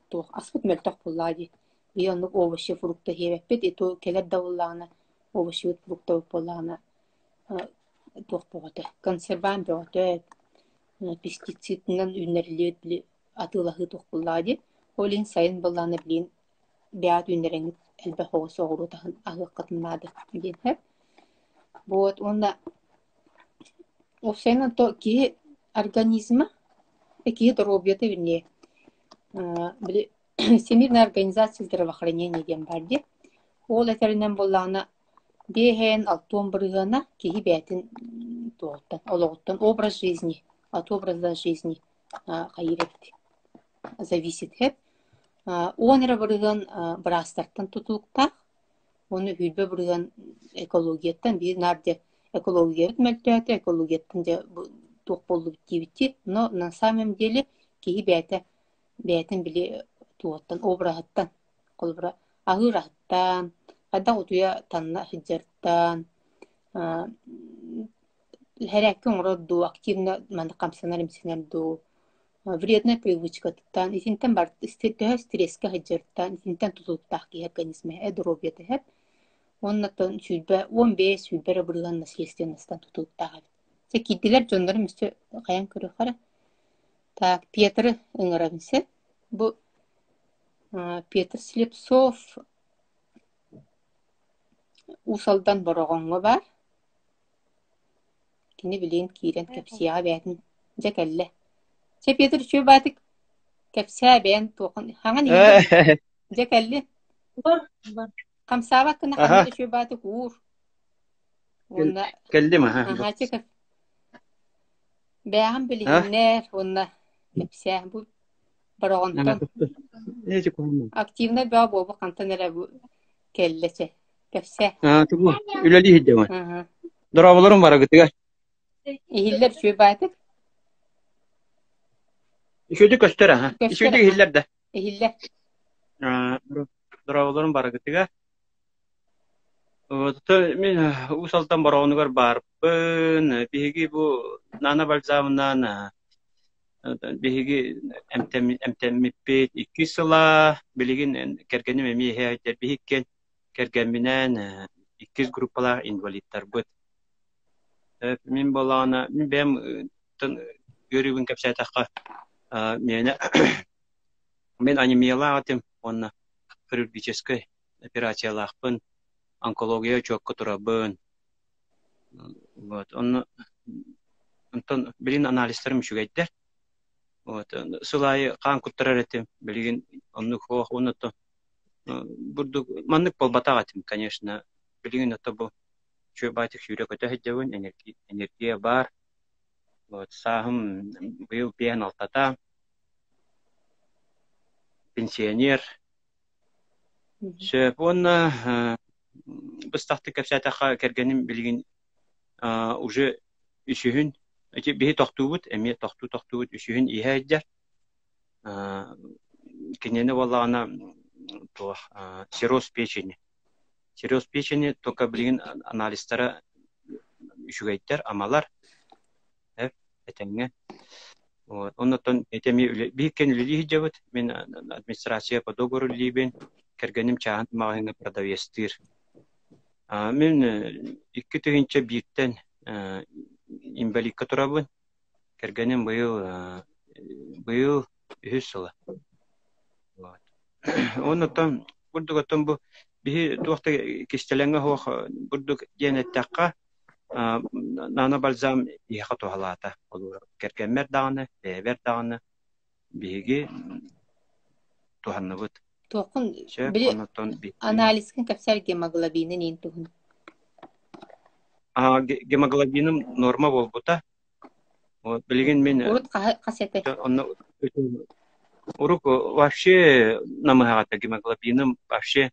туох аспыт мөлтөх буоллаҕа дии. Биһи оннук овощи, фрукта сиэбэппит и то кэлэр да буоллаҕына овощибыт, фруктабыт буоллаҕына туох бөҕөтө консервант бөҕөтө пестицидынан үүннэриллибит били атыылаһыы туох буоллаҕа дии. Ол иһин сайын буоллаҕына билигин бэйэҕит үүннэрэҥҥит элбэх оҕус оҕуруот аһын аһыаххытын наада диэн сөп. Вот уонна уопсайынан то киһи организма киһи доруобуйата вернее били Всемирная организация здравоохранения диэн баар дии. Ол этэринэн буоллаҕына биэһэн алтыан бырыһыана киһи бэйэтин туоҕуттан олоҕуттан образ жизни от образа жизни хайыыр эбит зависит эбит. 10 эрэ бырыһыан быраастартан тутулуктаах уонна 20 бырыһыан экологияттан биир наар дьэ экологиябыт мөлтөөтө экологияттан дьэ бу туох буоллубут диэбиттии. Но на самом деле киһи бэйэтэ бэйэтин били туоттан обраһыттан холобура аһыыр аһыттан, хайдах утуйа танна сылдьарыттан, хэрээккэ оҥорор дуу, активно маннык хамсанар-имсэнэр дуу, вредная привычкатыттан, итинтэн бар төһө стресскэ сылдьарыттан, итинтэн тутулуктаах киһи организма доруобуйата иһэр. Уонна оттон 20 15 20 эрэ бырыһыан наследственностан тутулуктаах эбит. Дьэ киирдилэр дьоннорум өссө хайаан көрүөххэ эрэ. Так, Петры ыҥырабын син. Бу Петр Слепцов Уус Алдан Бороҕоҥҥо баар. Кини билигин киирэн кэпсиэҕэ бэйэтин дьэ кэллэ. Чэ Петр үчүгэй баатык кэпсээ бэйэн туохун хаҥан иһиллэр дьэ кэллин. Хамсаабат гына ханна да үчүгэй баатык уур. Уонна Кэллим аха. аһаа чэ Бэйэҕин билиһиннэр уонна кэпсээ. Бу Бороҕонтон активнай бөҕө буолбут хантан эрэ бу кэллэ чэ. Кэпсээ. Тугу үлэлии сылдьабын. Дорооболорум барыгытыгар. Иһиллэр үчүгэй баатык? Үчүгэйдик көстөр аха. Көстөр Үчүгэйдик иһиллэр да. Иһиллэр. Дорооболорум барыгытыгар. Мин Уус Алдан Бороҕонугар баарбын. Биһиги бу Нана бальзамынан биһиги эмтэммиппит иккис сыла. Билигин кэргэним эмиэ иһэ биһиккин кэргэмминээн иккис группалаах инвалидтарбыт. Мин буоллаҕына, мин бэйэм үөрүүбүн кэпсээтэххэ, миэнэ мин анемиялаах этим уонна хирургическай операциялаахпын, онкология учуокка турабын. Вот, онно онтон билин анализтарым үчүгэйдэр. Вот, сыл аайы хаан куттарар этим, билигин оннук суох уонна то бурдук маннык буолбатах этим, конечно. Билигин ото бу үчүгэй баайтык сүүрэ-көтө сылдьабын, энергия баар. Вот, сааһым быйыл 56-та. Пенсионер. Сөп уонна быстахтык кэпсээтэххэ кэргэним билигин уже үсүһүн ити биһи тохтуубут эмиэ тохтуу-тохтуубут үсүһүн иһэ сылдьар. Кинини буоллаҕына туох цирроз печени. Цирроз печени только билигин анализтара үчүгэйдэр, амалар. Этэҥҥэ. Вот. Оннуттан ити эмиэ үлэ биир кэн үлэлии сылдьабыт. Мин администрация по договору үлэлиибин. Кэргэним чааһын маҕаһыыҥҥа продавецтыыр. Мин 2001-тэн инбэлииккэ турабын. Кэргэним быйыл быйыл үһүс сыла. Вот. Оннуттан бурдук оттон бу биһи туох да кистэлэҥэ суох бурдук диэн эттэххэ Нано бальзам биһиэхэ туһалаата. Кэргэммэр даҕаны, бэйэбэр даҕаны биһиги туһанныбыт. Туоххун Сөп, били оннуттан анализкын кэпсээр гемоглобинын иин туһун. Гемоглобиным норма буолбута. Вот, билигин мин Урут хас этэй? онно урук вообще намыһаҕата гемоглобиным вообще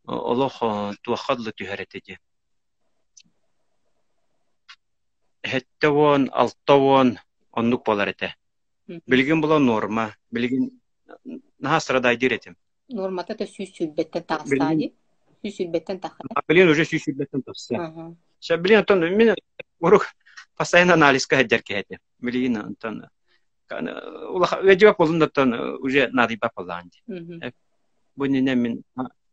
олох туохха дылы түһэр этэ дии. 76 оннук буолар этэ. Билигин була норма. Билигин наһаа страдайдыыр этим. Нормата да 120-тэн таҕыстаа дии. 120-тэн тахха. Билигин уже 120-тэн тахса. Сейчас билигин оттон мин урук постоянно анализка сылдьар киһи этим. Билигин онтон улахан ыалдьыбат буоллум да оттон уже наадыйбат буоллаҕын дии. Бу иннинэ мин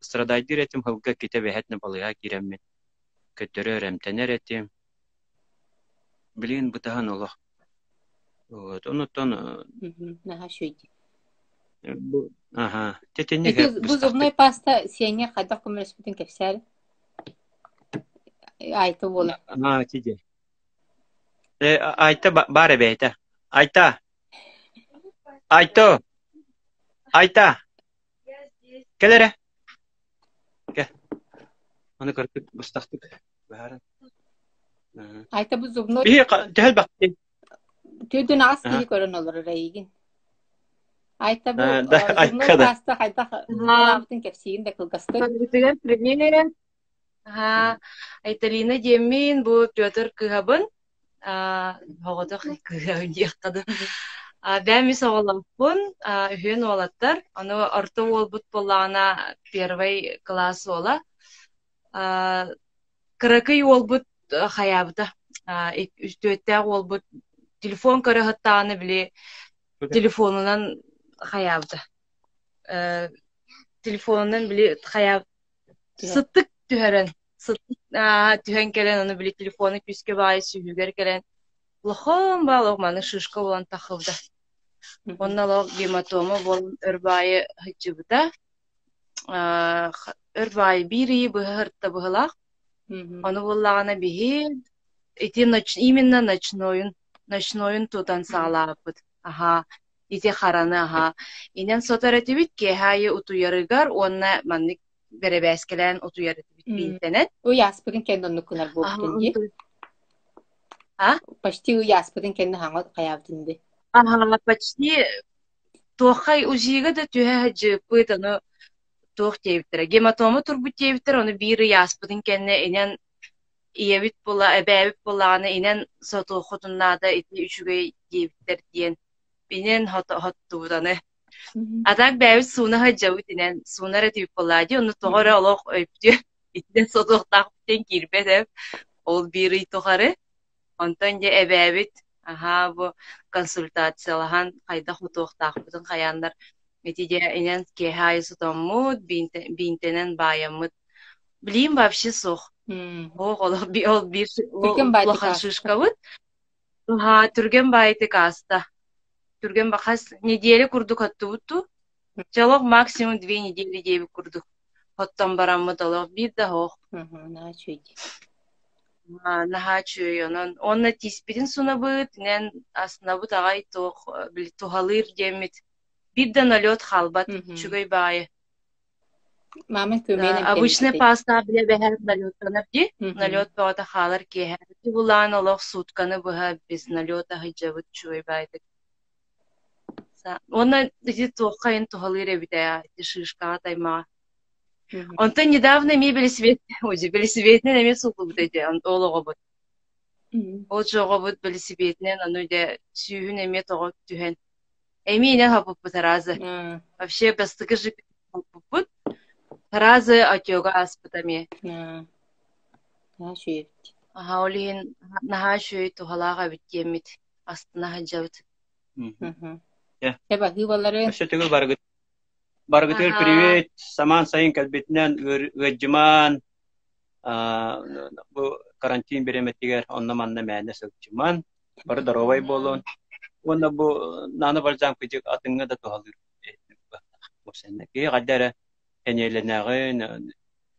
страдайдыыр этим, сылга иккитэ бэһэтинэ балыыһа киирэммин көтөрөр, эмтэнэр этим. Билигин бытаһан олох. Вот, онуттан Наһаа үчүгэй. бу аха тэтинник Ити бу зубной паста сиэҥҥэ хайдах көмөлөспүтүн кэпсээр. Айта буола. Аа, тиде. Айта баар эбээтэ. Айта. Айто. Айта. Кэл эрэ. Кэ. Аны көрдүк, быстахтык быһааран. Айта бу зубной... Биһи төһө элбэхтий? Түөдүн аҕас киһи көрөн олорор эйигин. Айта бу зубной паста хайдах туһалаабытын кэпсиигин да кылгастык. Барыбытыгар привет. Айталина диэммин, бу Петр кыһабын. Оҕотох кыыһа диэххэ дуу. Бэйэм үс оҕолоохпун, үһүөн уолаттар. Ону орто уолбут буоллаҕына первый кылаас уола. Кыракый уолбут хайаабыта, үстүөттээх уолбут телефон көрө сыттаҕына били телефонунан хайаабыта. Телефонунан били хайаа сыттык түһэрэн сыттык түһэн кэлэн ону били телефону күүскэ баайы сүүһүгэр кэлэн улахан баалаах маны шишка буолан таххыбыта. Онно олох гематома буолан өр баайы сылдьыбыта. Өр баайы биир ыйы быһа сырытта быһыылаах. Ону буоллаҕына биһи ити именно ночнойун ночнойун тутан саҕалаабыппыт. Аһаа ити хараны аһаа инэн сотор этибит киэһэ аайы утуйарыгар уонна маннык бэрэбээскэлээн утуйар этибит биинтэнэн. Ый ааспытын кэннэ оннук гынар буолбутун дии. А? Почти ый ааспытын кэннэ хаҥа хайаабытын дии. Аһаа, почти туоххай УЗИга да түһэ сылдьыппыт, ону туох диэбиттэрэ, гематома турбут диэбиттэр, ону биир ый ааспытын кэннэ инэн ийэбит була, эбээбит буоллаҕына инэн сотуоххутун наада, ити үчүгэй диэбиттэр диэн инэн хоттубут аны. А так бэйэбит сууна сылдьабыт инэн суунар этибит буоллаа дии, ону тоҕо эрэ олох өйдүө итинэн сотуохтаахпыт диэн киирбэт ээ ол биир ый тухары. Онтон дьэ эбээбит аһаа бу консультациялаһан хайдах утуохтаахпытын хайааннар ити дьэ инэн киэһэ аайы сотоммут, биинтэнэн баайаммыт. Билиим вообще суох. Суох олох ол биир Түргэн баайтык улахан ааста. шишкабыт. Аһаа түргэн баайтык ааста. Түргэн хас неделя курдук оттубут дуу. Чэ олох максимум 2 недели диэбит курдук. Оттон бараммыт олох биир да оһох. Наһаа үчүгэй. Наһаа үчүгэй онон уонна тииспитин сунабыт, инэн астынабыт аҕай туох били туһалыыр диэммит биир да налет хаалбат үчүгэй баҕайы. Маамаҥ көмүөн Обычный эмтэммит паастаах бile бэһэр налеттанар дии. Налет бөҕөтө хаалар киэһэ. Тубулаан олох сутканы быһа без налета сылдьабыт үчүгэй баайдык. Уонна ити туохха иһин туһалыыр эбит ээ, ити шишкаҕа таймаҕа. Онтон недавно эмиэ бэлисипиэт, бэлисипиэтинэн эмиэ сууллубут этэ ол оҕобут. Ол оҕобут бэлисипиэтинэн ону дьэ сүүһүн эмиэ тоҕо түһэн эмиэ инэн хаппыппыт аразы. Вообще бастакы же хаппыппыт. Аразы отёга ааспыт эмиэ. Наһаа үчүгэй эбит. Аһа ол иһин наһаа үчүгэй туһалаах эбит диэммит астына сылдьабыт. Чэ баһыыбалары. Өссө төгүл барыгыт барыгытыгар привет самаан сайын кэлбитинэн ыалдьымаан бу карантин бириэмэтигэр онно-манна мээнэ сылдьыман бары доруобай буолун уонна бу нано бальзам кыдьык атыҥҥа да туһалыыр киһи хайда эрэ сэниэлэнэҕин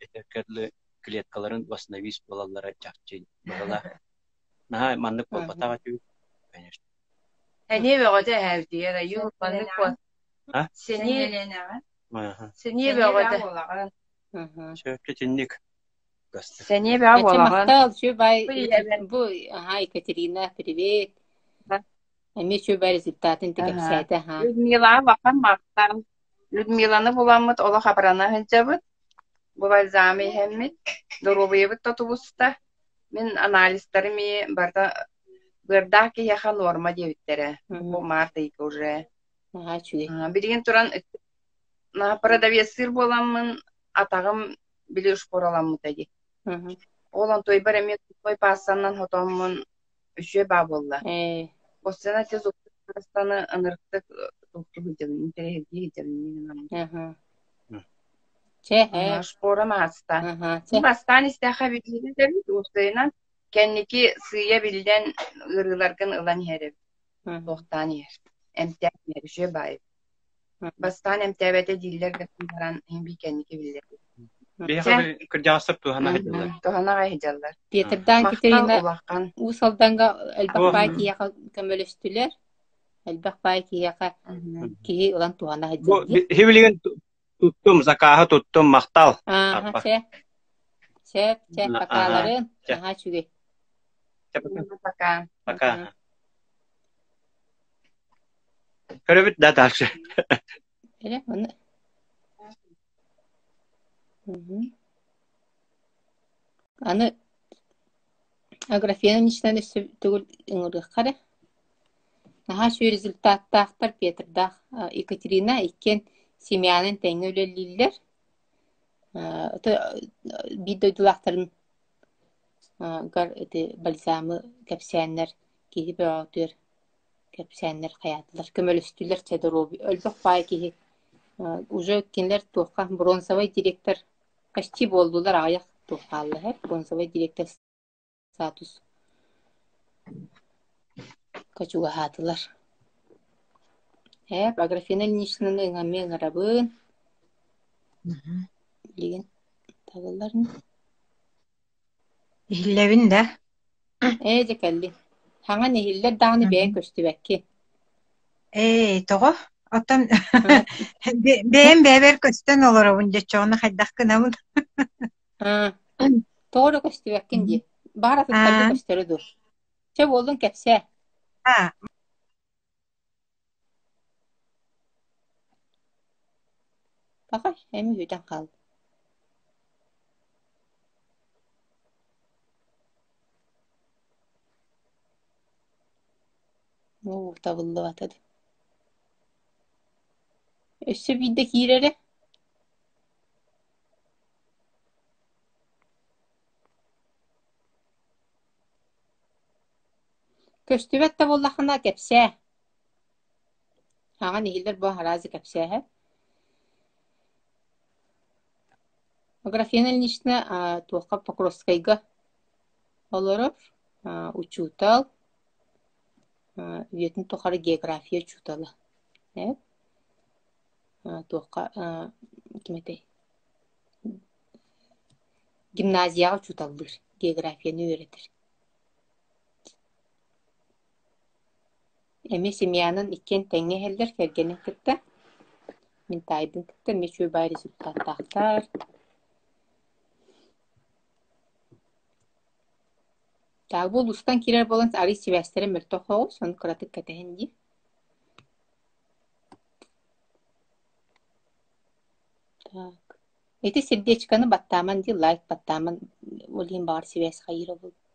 этэргэ дылы клеткаларын восстановить буолаллара чахчы быһыылаах наһаа маннык буолбатах этибит конечно Сэниэ бөҕөтө эһээбитигэр айуу маннык буол Сэниэ сэниэ бөҕөтө Сөп итинник Сэниэ бөҕө Эчи буолаҕын. махтал, үчүгэй бу аһаа Екатерина, привет. Эмиэ үчүгэй результатын ти кэпсээтэ аһаа. Людмилаҕа улахан махтал. Людмиланы буламмыт олох абырана сылдьабыт. Бу бальзамы иһэммит, доруобуйабыт да тубуста. Мин анализтарым и барыта быардаах киһиэхэ нуорма диэбиттэрэ. Бу март ыйга уже. Наһаа үчүгэй. Билигин туран продавецтыыр буоламмын атаҕым били шпораламмыта дии. Ол онтуойбар эмиэ туппай паастанан хотоммун үчүгэй баа буолла. Ээ. Постоянно те паастаны ынырыктык туохтуу сылдьабын, интэриэһиргии сылдьабын. Аха. Чэ, ээ. Шпорам ааста. Аха, чэ. Бастаан истээххэ билиини эбит, уопсайынан кэнники сыыйа биллэн ыарыыларгын ылан иһэр эбит. Туохтаан иһэр. Эмтээн иһэр, үчүгэй баайы. Бастаан эмтээбэтэ дииллэр гынан баран, иһин бии кэнники биллэр. Биһиэхэ кырдьаҕастар туһана сылдьаллар. Туһана аҕай сылдьаллар. Петрдаан Махтал Катерина улахан. Уус Алдаҥҥа элбэх баай киһиэхэ көмөлөстүлэр. Элбэх баай киһиэхэ киһи ылан туһана Бу сылдьар дии. билигин туттум, закааһы туттум, махтал. Ааха, чэ. Сөп, чэ, покаларын. Наһаа үчүгэй. Пока. Пока. Көрөбүт да дальше. Эрэ, оны. Аны. Аграфена Ильиничнаны өссө төгүл ыҥырыахха эрэ. Наһаа үчүгэй результаттаахтар Петрдаах Екатерина иккиэн семьянан тэҥҥэ үлэлииллэр. Биир дойдулаахтарын гар ити бальзамы кэпсээннэр киһи бөҕөтүөр кэпсээннэр хайаатылар көмөлөстүлэр чэ доруобуй өлбөх баай киһи уже кинилэр туохха бронзовай директор почти буоллулар аҕыйах туох хаалла иһэр бронзовай директор статус чугаһаатылар ээ Аграфена Ильиничнаны эмиэ ыҥырабын билигин табыллар Иһиллэбин да? Ээ дьэ кэллин. Хаҥан иһиллэр даҕаны бэйэҥ көстүбэккин. Ээ, тоҕо? Оттон бэйэм бэйэбэр көстөн олоробун дьэ оччоҕуна хайдах гынабын? Аа, тоҕо эрэ көстүбэккин дии. Баҕар атыттарга Аа. көстөрө дуу. Чэ буоллун кэпсээ. Аа. Пахай, эми үтэн хаалла. Оо, табыллыбата дуу. Өссө биирдэ киирэрэ. Көстүбэт да буоллаххына кэпсээ. Хаҥан иһиллэр бу араазы кэпсээһэ. Аграфена Ильинична туохха Покровскайга олорор, учуутал, үйэтин тухары география учуутала. Ээ туохха ким этэй? Гимназияҕа учууталлыыр, географияны үөрэтэр. Эмиэ семьянан иккиэн тэҥҥэ иһэллэр кэргэнин кытта. Мин таайбын кытта эмиэ үчүгэй баай результаттаахтар. Так бу улуустан киирэр буолан арыый сибээстэрэ мөлтөх соҕус, ону кыратык кэтэһин дии. Так. Ити сердечканы баттааман дии, лайк баттааман, ол иһин баҕар сибээс хайыыра буолуо.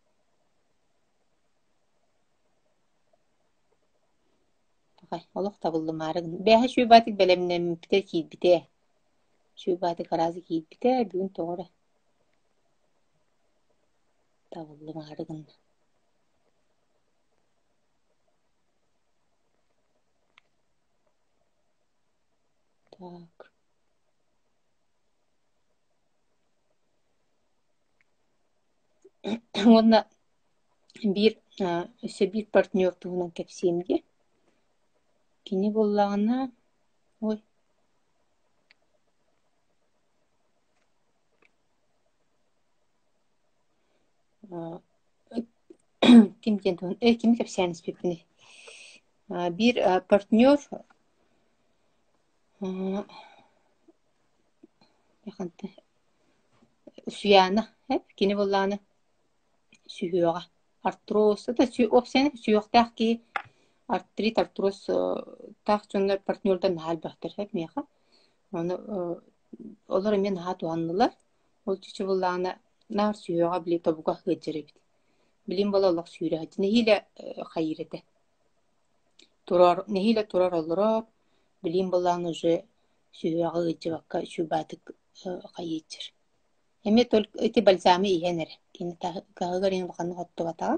Пахай, олох табыллымаары гын. Бээһэ үчүгэй бэлэмнэммитэ киирбитэ. Үчүгэй аразы киирбитэ, бүгүн тоҕо эрэ табыллымаары гынна. Так. Уонна биир өссө биир партнер туһунан кэпсиэм дии. Кини буоллаҕына ой ким диэн туһун э кими кэпсээн испиппиний? Биир партнер Усуйаана кини буоллаҕына сүһүөҕэ артроз это уопсайынан сүһүөхтээх киһи артрит артроз таах дьоннор партнердар наһаа элбэхтэр миэхэ ону олор эмиэ наһаа туһаннылар ол чычы буоллаҕына наар сүһүөҕэ били тобуга ыалдьар эбит билин буола олох сүүрэ сылдьар нэһиилэ хайыыр этэ турар нэһиилэ турар олорор билин буоллаҕына уже сүһүөҕэ ыалдьыбакка үчүгэйдик хайыыччыр Эмиэ только ити бальзамы иһэн эрэ, кини таһыгар иһэн улаханнык оттубатаҕа,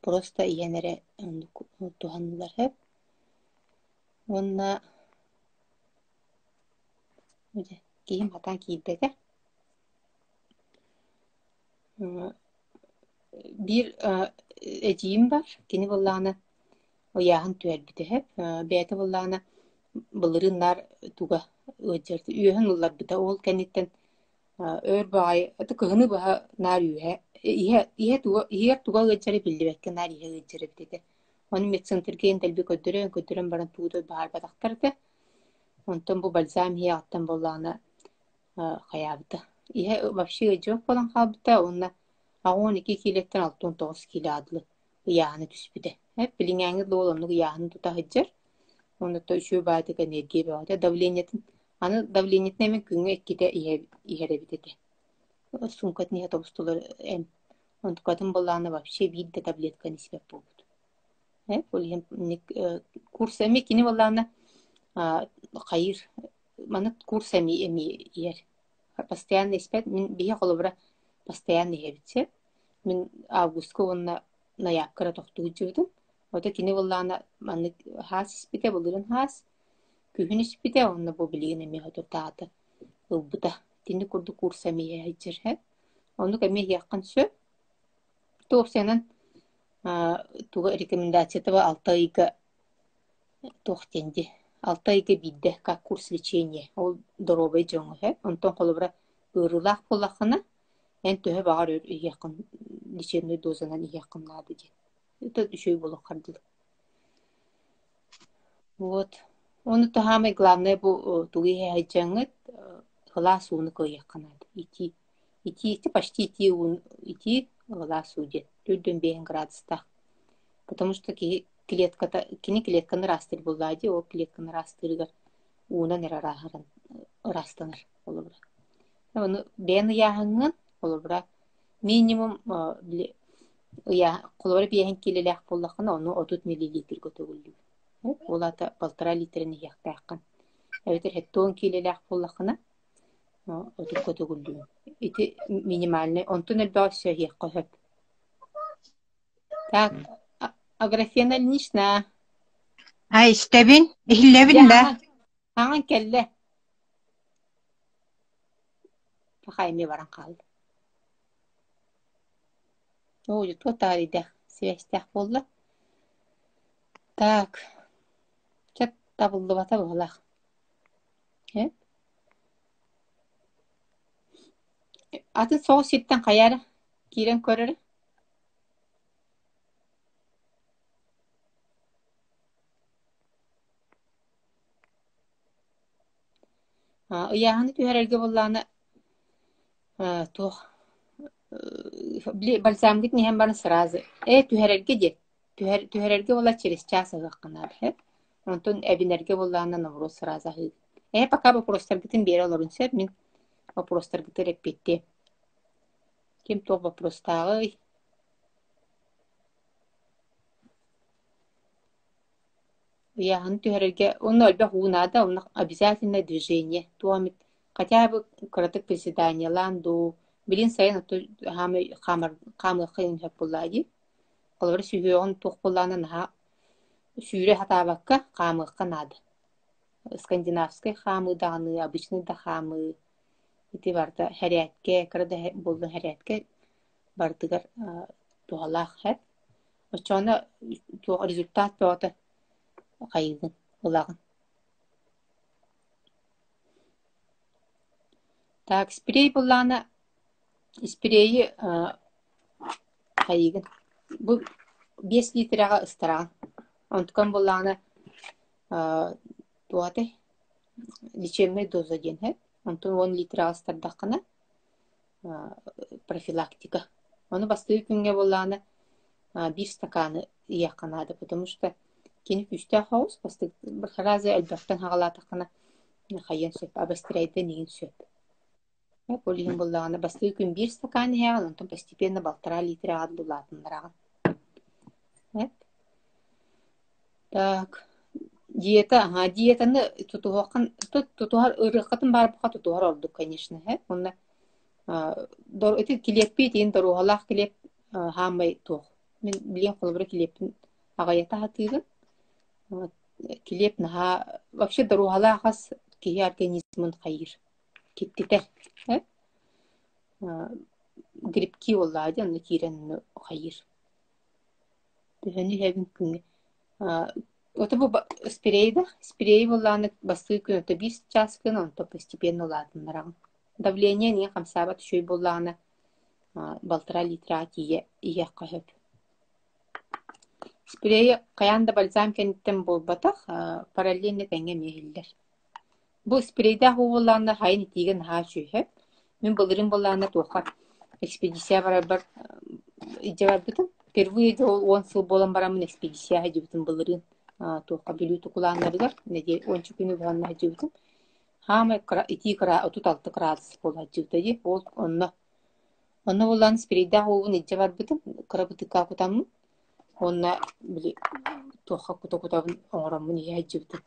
просто иһэн эрэ оннук туһаныллар сөп. Уонна киһим хатаан киирбэтэ. Биир эдьиийим бар, кини буоллаҕына ыйааһын түһэрбитэ сөп. Бэйэтэ буоллаҕына былырыын наар туга ыалдьар, үөһүн ылларбыта. Ол кэнниттэн өр баҕайы кыһыны быһа наар үөһэ иһэ иһэ туга иһигэр туга ыалдьара биллибэккэ наар иһэ ыалдьар эбит этэ. Ону медцентргэ дэлби көрдөрөн көрдөрөн баран тугу да баһаарбатахтар этэ. Онтон бу бальзам иһиэҕиттэн буоллаҕына хайаабыта. Иһэ вообще ыалдьыбат буолан хаалбыта уонна 82 киилэттэн 69 киилэ аадылы ыйааһына түспүтэ. Билиҥээҥҥи да уол оннук ыйааһын тута сылдьар. Уонна то үчүгэй баайдык энергия бөҕөтө. Давлениетын аны давлениетын эмин күҥҥэ иккитэ иһэр эбит этэ. Суумкатын иһэ тобустулар эм. Онтукатын былаана вообще биир да таблетканы испэт буолбут. Ол иһин курс эмиэ кини былаана хайыыр маны курс эмиэ эмиэ иһэр. Постоянно испэт. Мин биһи холобура постоянно иһэбит сөп. Мин августка уонна ноябрьга эрэ тохтуу сылдьыбытым. Ото кини былаана маннык хаас испитэ, былырыын хаас, күһүн испитэ уонна бу билигин эмиэ соторутааҕыта ылбыта. Итинник курдук курс эмиэ иһэ сылдьар. Оннук эмиэ иһиэххин сөп. Туопсайынан туга рекомендацията алта ыйга туох диэн дии алта ыйга биирдэ как курс лечения ол доруобай дьоҥҥо сөп. Онтон холобура ыарыылаах буоллаххына эн төһө баҕар өр иһиэххин лечебнай дозанан иһиэххин наада диэн. Это үчүгэй буолуоххар дылы. Вот. Ону самое главное бу тугу иһэ сылдьаҥҥыт сылаас ууну кыайыахха наада. Итии. Итии почти итии ууну итии сылаас уу диэн. 45 градустаах. Потому что киһи клетката кини клетканы ыраастыыр буоллаҕа дии, ол клетканы ыраастыырыгар уунан эрэ ырааһыран ыраастанар холобура. Ону бэйэн ыйааһыҥҥын холобура минимум били ыйаа холобура биэһин киилэлээх буоллаххына ону 30 миллилитргэ төгүллүүр. Ол аата полтора литрин иһиэхтээххин. Эбэтэр 70 киилэлээх буоллаххына отукка төгүллүүр. Ити минимальный онтон элбэҕи өссө иһиэххэ сөп. Так, Аграфена Ильинична. А, истэбин, иһиллэбин да. Хаҥан кэллэ. Пахай эмиэ баран хаалла. Оо, туох таарыйда связьтээх буолла. Так, чэ табыллыбата быһыылаах. Э? Атын соҕус сиртэн хайа эрэ киирэн көр эрэ. Ыйааһыны түһэрэргэ буоллаҕына туох били бальзамгытын иһэн баран сразу ээ түһэрэргэ диэн түһэр түһэрэргэ буолла через час аһыахха наада сөп онтон эбинэргэ буоллаҕына наоборот сразу аһыыгын ээ пока вопростаргытын биэрэ олорун сөп мин вопростаргытыгар эппиэттиэм ким туох вопростааҕый Ыйааһыны түһэрэргэ уонна элбэх уу наада, онно обязательно движение, туох эмит хотя бы кыратык приседаниелаан дуу, билин сайын ото хаамай хаамар хаамыахха иһин сөп буоллаа дии. Холобура сүһүөҕүн туох буоллаҕына наһаа сүүрэ сатаабакка хаамыахха наада. Скандинавскай хаамыы даҕаны, обычный да хаамыы ити барыта хэрээткэ, кыра да буоллун хэрээткэ барытыгар туһалаах сөп. Оччоҕуна туох результат бөҕөтө хайыыгын, ылаҕын. Так, спрей буоллаҕына, спрейи хайыыгын. Бу 5 литрэҕэ ыстараҕын. Онтукан буоллаҕына туох этэй? Лечебная доза диэн сөп. Онтон 10 литрэҕэ ыстардаххына профилактика. Ону бастакы күҥҥэ буоллаҕына биир стаканы иһиэххэ наада, потому что кини күүстээх соҕус, бастакы сразу элбэхтэн саҕалаатаххына хайыан сөп, обостряйдан иһин сөп. Ол иһин буоллаҕына бастакы күн биир стакан иһэҕин, онтон постепенно балтараа литрэҕэ улаатыннараҕын. Так, диета, аһаа, диетаны тутуһуоххун тутуһар ырыаххытын баарбыкка тутуһар ордук, конечно, ээ. Уонна ити килиэппит иһин доруоһалаах килиэп хаамай туох. Мин билиэн холобура килиэппин аҕыйата сатыыбын. Килиэп наһаа вообще доруоһалаах ас киһи организмын хайыыр, киттитэр. Ээ. Грибки буоллаҕа дии, онно киирэн хайыыр. Төһөнү иһэбин күҥҥэ Ото бу спрей да, спрей буоллаҕына бастыыр күн ото биир чаас гына, онтон постепенно улаатыннараҕын. Давление эмиэ хамсаабат үчүгэй буоллаҕына балтараа литраҕа тиийэ иһиэххэ сөп. Спрейи хайаан да бальзам кэнниттэн буолбатах, параллельно тэҥҥэ эмиэ иһиллэр. Бу спрейдээх уу буоллаҕына хайын итиигэ наһаа үчүгэй. Мин былырыын буоллаҕына туохха экспедиция барарбар илдьэ барбытым. Впервые дьэ ол 10 сыл буолан бараммын экспедиция сылдьыбытым былырыын туохха Бүлүү тукулааннарыгар нэдиэлэ уонча күнү быһанна сылдьыбытым. Хаамай кыра итии кыра 36 градус буола сылдьыбыта дии. Ол онно Онно булан спирейдээх уубун илдьэ барбытым, кыра бытыыкка кутаммын уонна били туохха кута-кутабын оҥороммун иһэ сылдьыбытым.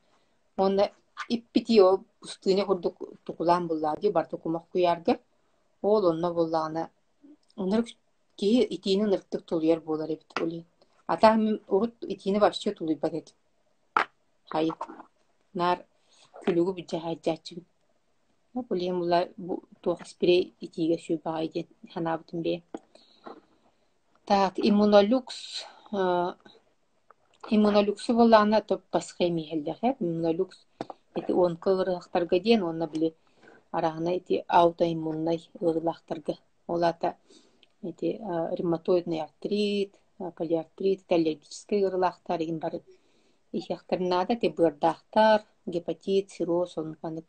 Уонна иппитии ол пустыня курдук тукулаан буллаа дии барыта кумах куйаарга. Ол онно буллаҕына ынырык киһи итиини ынырыктык тулуйар буолар эбит ол иһин. А так мин урут итиини вообще тулуйбат этим. Хайы наар күлүгү бүддьэ сылдьааччыбын. Ол иһин була бу туох спрей итиигэ үчүгэй баҕайы диэн санаабытым бэйэм. Так, иммунолюкс иммунолюксу буоллаҕына то по схеме иһэллэр ээ. Иммунолюкс ити онко ыарыһахтарга диэн уонна били арааһынай ити аутоиммуннай ыарыылаахтарга. Ол аата ити ревматоидный артрит, полиартрит, ити аллергическай ыарыылаахтар игин бары иһиэхтэрин наада. Ити быардаахтар, гепатит, цирроз оннук маннык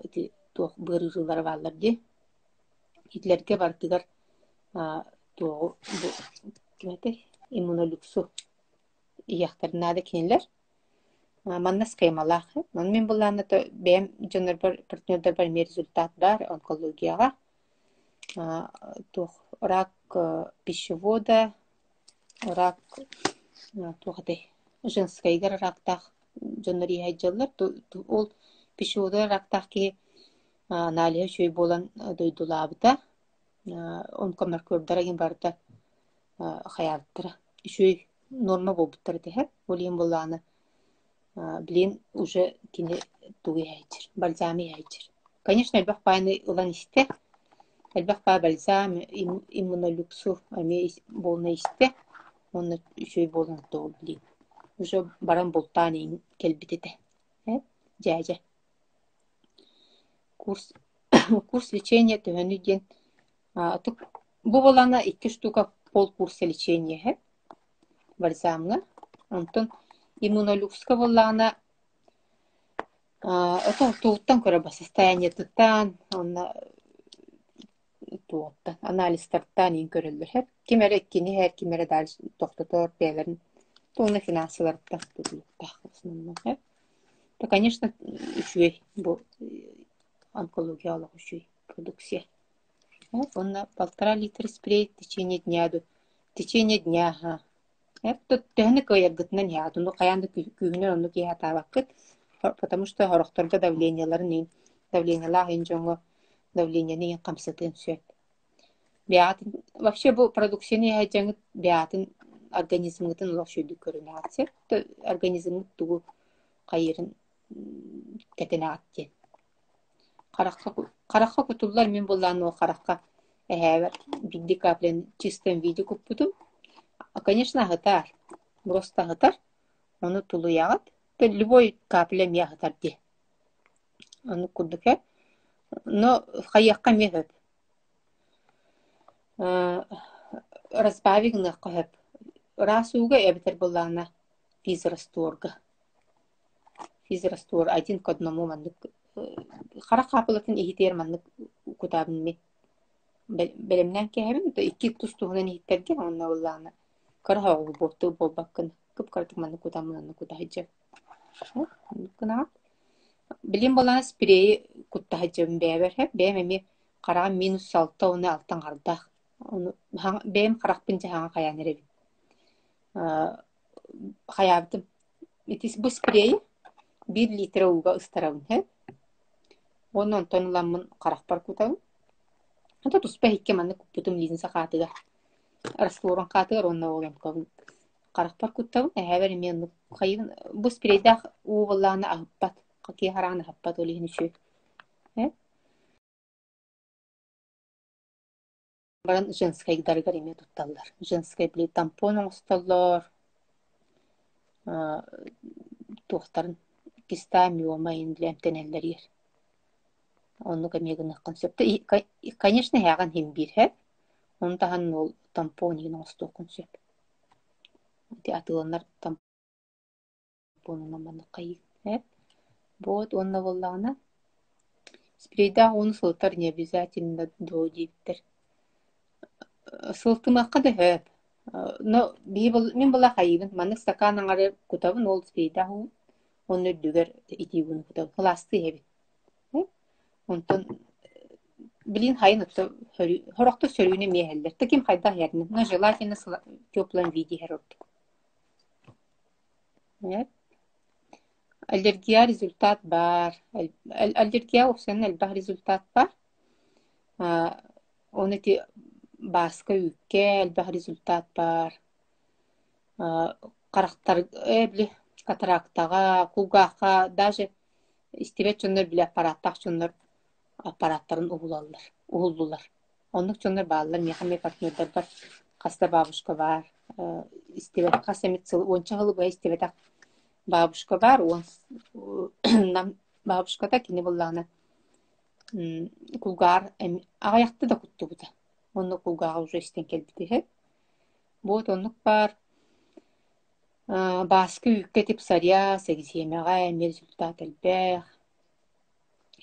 ити туох быар ыарыылара бааллар дии. Итилэргэ барытыгар туоҕу бу ким этэй иммунолюксу иһиэхтэрин наада кинилэр. Манна схемалаах. Маны мин былаанна бэйэм дьоннорбор, партнердарбар эмиэ результат баар онкологияҕа. Туох рак пищевода, рак туох этэй женскайыгар рактаах дьоннор иһэ сылдьаллар. Ол пищевода рактаах киһи аналиһа үчүгэй буолан дойдулаабыта. Онкомаркердара барыта хайаабыттара. Үчүгэй норма буолбуттар этэ. Ол иһин буоллаҕына билигин уже кини тугу иһээччир, бальзамы иһээччир. Конечно, элбэх баайны ылан истэ. Элбэх баай бальзам, иммунолюксу эмиэ буолна истэ. Уонна үчүгэй буолан тоҕо билигин. Уже баран бултаан иһин кэлбит этэ. Э, дьээдьэ. Курс курс лечения төһөнүй диэн бу буолана икки штука полкурса лечения иһэр бальзамҥа. Онтон иммунолюкска буоллаҕына тугуттан көрө состояниетыттан уонна туоттан анализтартан иин көрөллөр иһэр. Ким эрэ иккини иһэр, ким эрэ дальше тохтотор бэйэлэрин тугуна финансыларыттан тутулуктаах в основном иһэр. То, конечно, үчүгэй бу онкология олох үчүгэй продукция. Уонна полтора литра спрей в течение дня в течение дня аһа. Төһөнү кыайаргытынан иһэҕит, ону хайаан да күүһүнэн оннук иһэ сатаабаккыт, потому что сорохторго давлениеларын иһин, давлениелаах иһин дьоҥҥо давлениены иһин хамсатыан сөп. Бэйэҕитин вообще бу продукцияны иһэ дьаҥыт бэйэҕитин организмҥытын олох үчүгэйдик көрүнэҕит сөп. Организмҥыт тугу хайыырын кэтэнэҕит диэн. Харахха харахха кутуллар мин буоллаҕына ол харахха эһээбэр биирдэ капляны чистом виде куппутум. Конечно, аһытар, просто аһытар. Ону тулуйаҕыт. Любой капля эмиэ аһытар дии. Оннук курдук ээ. Но хайыахха эмиэ сөп. Разбавить гыныахха сөп. Ыраас ууга эбэтэр буоллаҕына физрастворга. Физраствор один к одному маннык харах хаапылатын иһитигэр маннык кутаабын мин бэлэмнээн кээһэбин икки тус-туһунан иһиттэргэ уонна буоллаҕына кыра оҕо буолтуу буолбаккын кып-кыратык маннык кутаммын онно кута сылдьабын. Оннук гынаҕын. Билигин буоллаҕына спрейи кутта сылдьабын бэйэбэр бэйэм эмиэ хараҕым минус алта уонна алта аҥардаах. Ону бэйэм харахпын дьэ хаҥа хайаан эрэбин. Хайаабытым Ити бу спрейи биир литра ууга ыстарабын һэ. Уонна онтон ыламмын харахпар кутабын. Ото туспа иһиккэ маннык куппутум линза хаатыгар, растворун хаатыгар уонна ол оҥкобун харахпар куттабын. Эһээбэр эмиэ оннук хайыыбын. Бу спрейдээх уу буоллаҕына аһыппат. Киһи хараҕын аһыппат ол иһин үчүгэй. Э? Баран женскайдарыгар эмиэ тутталлар. Женскай били тампон оҥостоллор, туохтарын киста, миома иһин били эмтэнэллэригэр. Оннук эмиэ гыныаххын сөп. Конечно, эһээҕин иһин биир һэ. Ону таһынан ол тампон иһин оҥостуоххун сөп. Ити атыыланар тампон Буонунан маннык хайыы Вот уонна буоллаҕына спрейдээх ууну сылытар не обязательно дуо диэбиттэр. Сылытымыахха да сөп. Но биһи мин была хайыыбын маннык стакан аҥары кутабын ол спрейдээх уу уонна үрдүгэр итии ууну кутабын. Сылаастыы иһэбин. Онтон Билин хайын отто хорохто сөрүүнү эмиэ иһэллэр. Таким хайдах иһэринэн, но желательно теплом виде иһэр ордук. Нет. Аллергия результат баар. Аллергия уопсайынан элбэх результат баар. Оны ити бааска үүккэ элбэх результат баар. Харахтар били катарактаҕа, кулгаахха даже истибэт дьоннор били аппараттаах дьоннор аппараттарын уһулаллар, уһуллулар. Оннук дьоннор бааллар. Миэхэ эмиэ партнердарбар хас да бабушка баар. Истибэт хас эмит сыл уонча сылы быһа истибэтэх бабушка баар. Уон нам бабушката кини буоллаҕына кулгаар аҕыйахта да куттубута. Онно кулгааҕа уже истэн кэлбит үһү. Вот оннук баар. Бааска үүккэ типсариас, экземэҕэ эмиэ результат элбэх.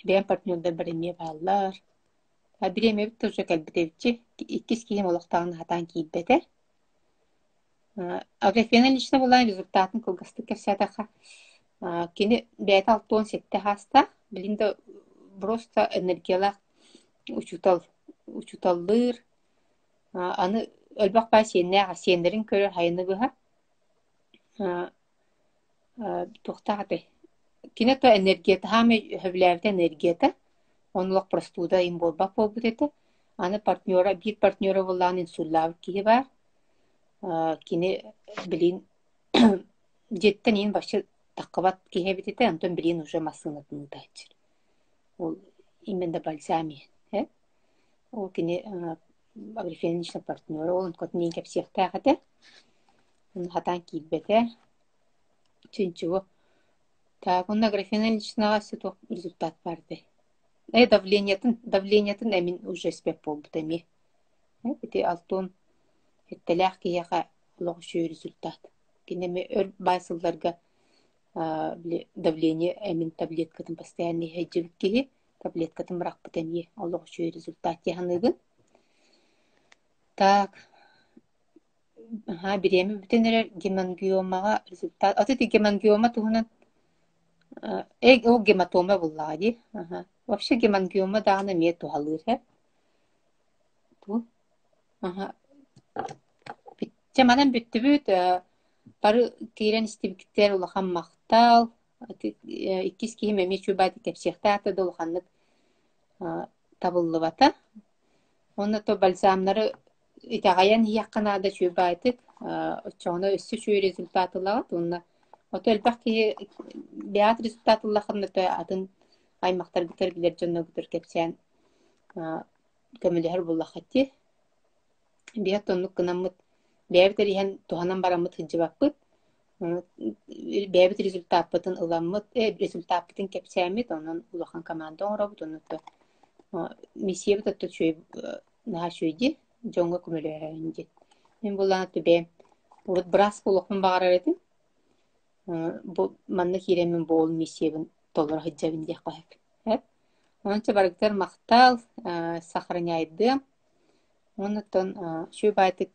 Бэйэм партнердарбар эмиэ бааллар. А бириэмэбит да уже кэлбит эбитчи. Иккис киһим олохтооҕун сатаан киирбэтэ. Аграфена лично буолан результатын кылгастык кэпсээтэххэ, кини бэйэтэ 67 саастаах, билин да просто энергиялаах учуутал, учууталлыыр. Аны элбэх баай сиэннээх, сиэннэрин көрөр хайыны быһа. Туохтаах этэй? Кини то энергията, хаамай сөбүлээбитэ энергията, онно олох простуда им буолбат буолбут этэ. Аны партнера, биир партнера буоллаҕына инсуллаабыт киһи баар. Кини билин дьиэттэн иин вообще таххыбат киһи эбит этэ, онтон билин уже массыынатын ыытааччы. Ол именно бальзам иһин. Э? Ол кини Аграфена Ильинична партнера, ол онтукатын иин кэпсиэхтээх этэ. Хатаан киирбэтэ. Чинчиго. Так, уонна Аграфена Ильиничнаҕа өссө туох результат баар этэй? Э, давлениетын, давлениетын эмин уже испэт буолбута эмиэ. Ити алтон сэттэлээх киһиэхэ олох үчүгэй результат. Кини эмиэ өр баай сылларга били давление эмин таблеткатын постоянно иһэ киһи таблеткатын бырахпыт эмиэ олох үчүгэй результат дии саныыбын. Так, аһаа, бириэмэ бүтэн эрэр гемангиомаҕа результат. Аты ити гемангиома туһунан ол гематома буллаҕа дии. Аһа. Вообще гемангиома даҕаны эмиэ туһалыыр ээ. Туу? Аһа. Чэ, манан бүттүбүт. Бары киирэн истибиттэр улахан махтал. Иккис киһим эмиэ чуубаатык кэпсиэхтээх да улаханнык табыллыбата. Уонна то бальзамнары итэҕэйэн иһиэххэ наада чуубаатык. Оччоҕуна өссө үчүгэй результат ылаҕыт уонна ото элбэх киһи бэйэҕит результат ыллаххына то атын аймахтаргытыгар билэр дьонноргутугар кэпсээн көмөлөһөр буоллаххыт дии. Биһиэхэ оннук гынаммыт бэйэбит эрэ иһэн туһанан бараммыт сылдьыбаппыт. Бэйэбит результаппытын ыламмыт, результаппытын кэпсээммит, онон улахан команда оҥоробут, онно миссиябыт оттон үчүгэй наһаа үчүгэй дии, дьоҥҥо көмөлөһөөрүн диэн. Мин буоллаҕына бэйэм урут быраас буолуохпун баҕарар этим. Бу манна киирэммин бу ол миссиябын толоро сылдьабын диэххэ сөп. Онон чэ барыгытыгар махтал, сохраняйдыам. Оннуттан үчүгэй баайдык.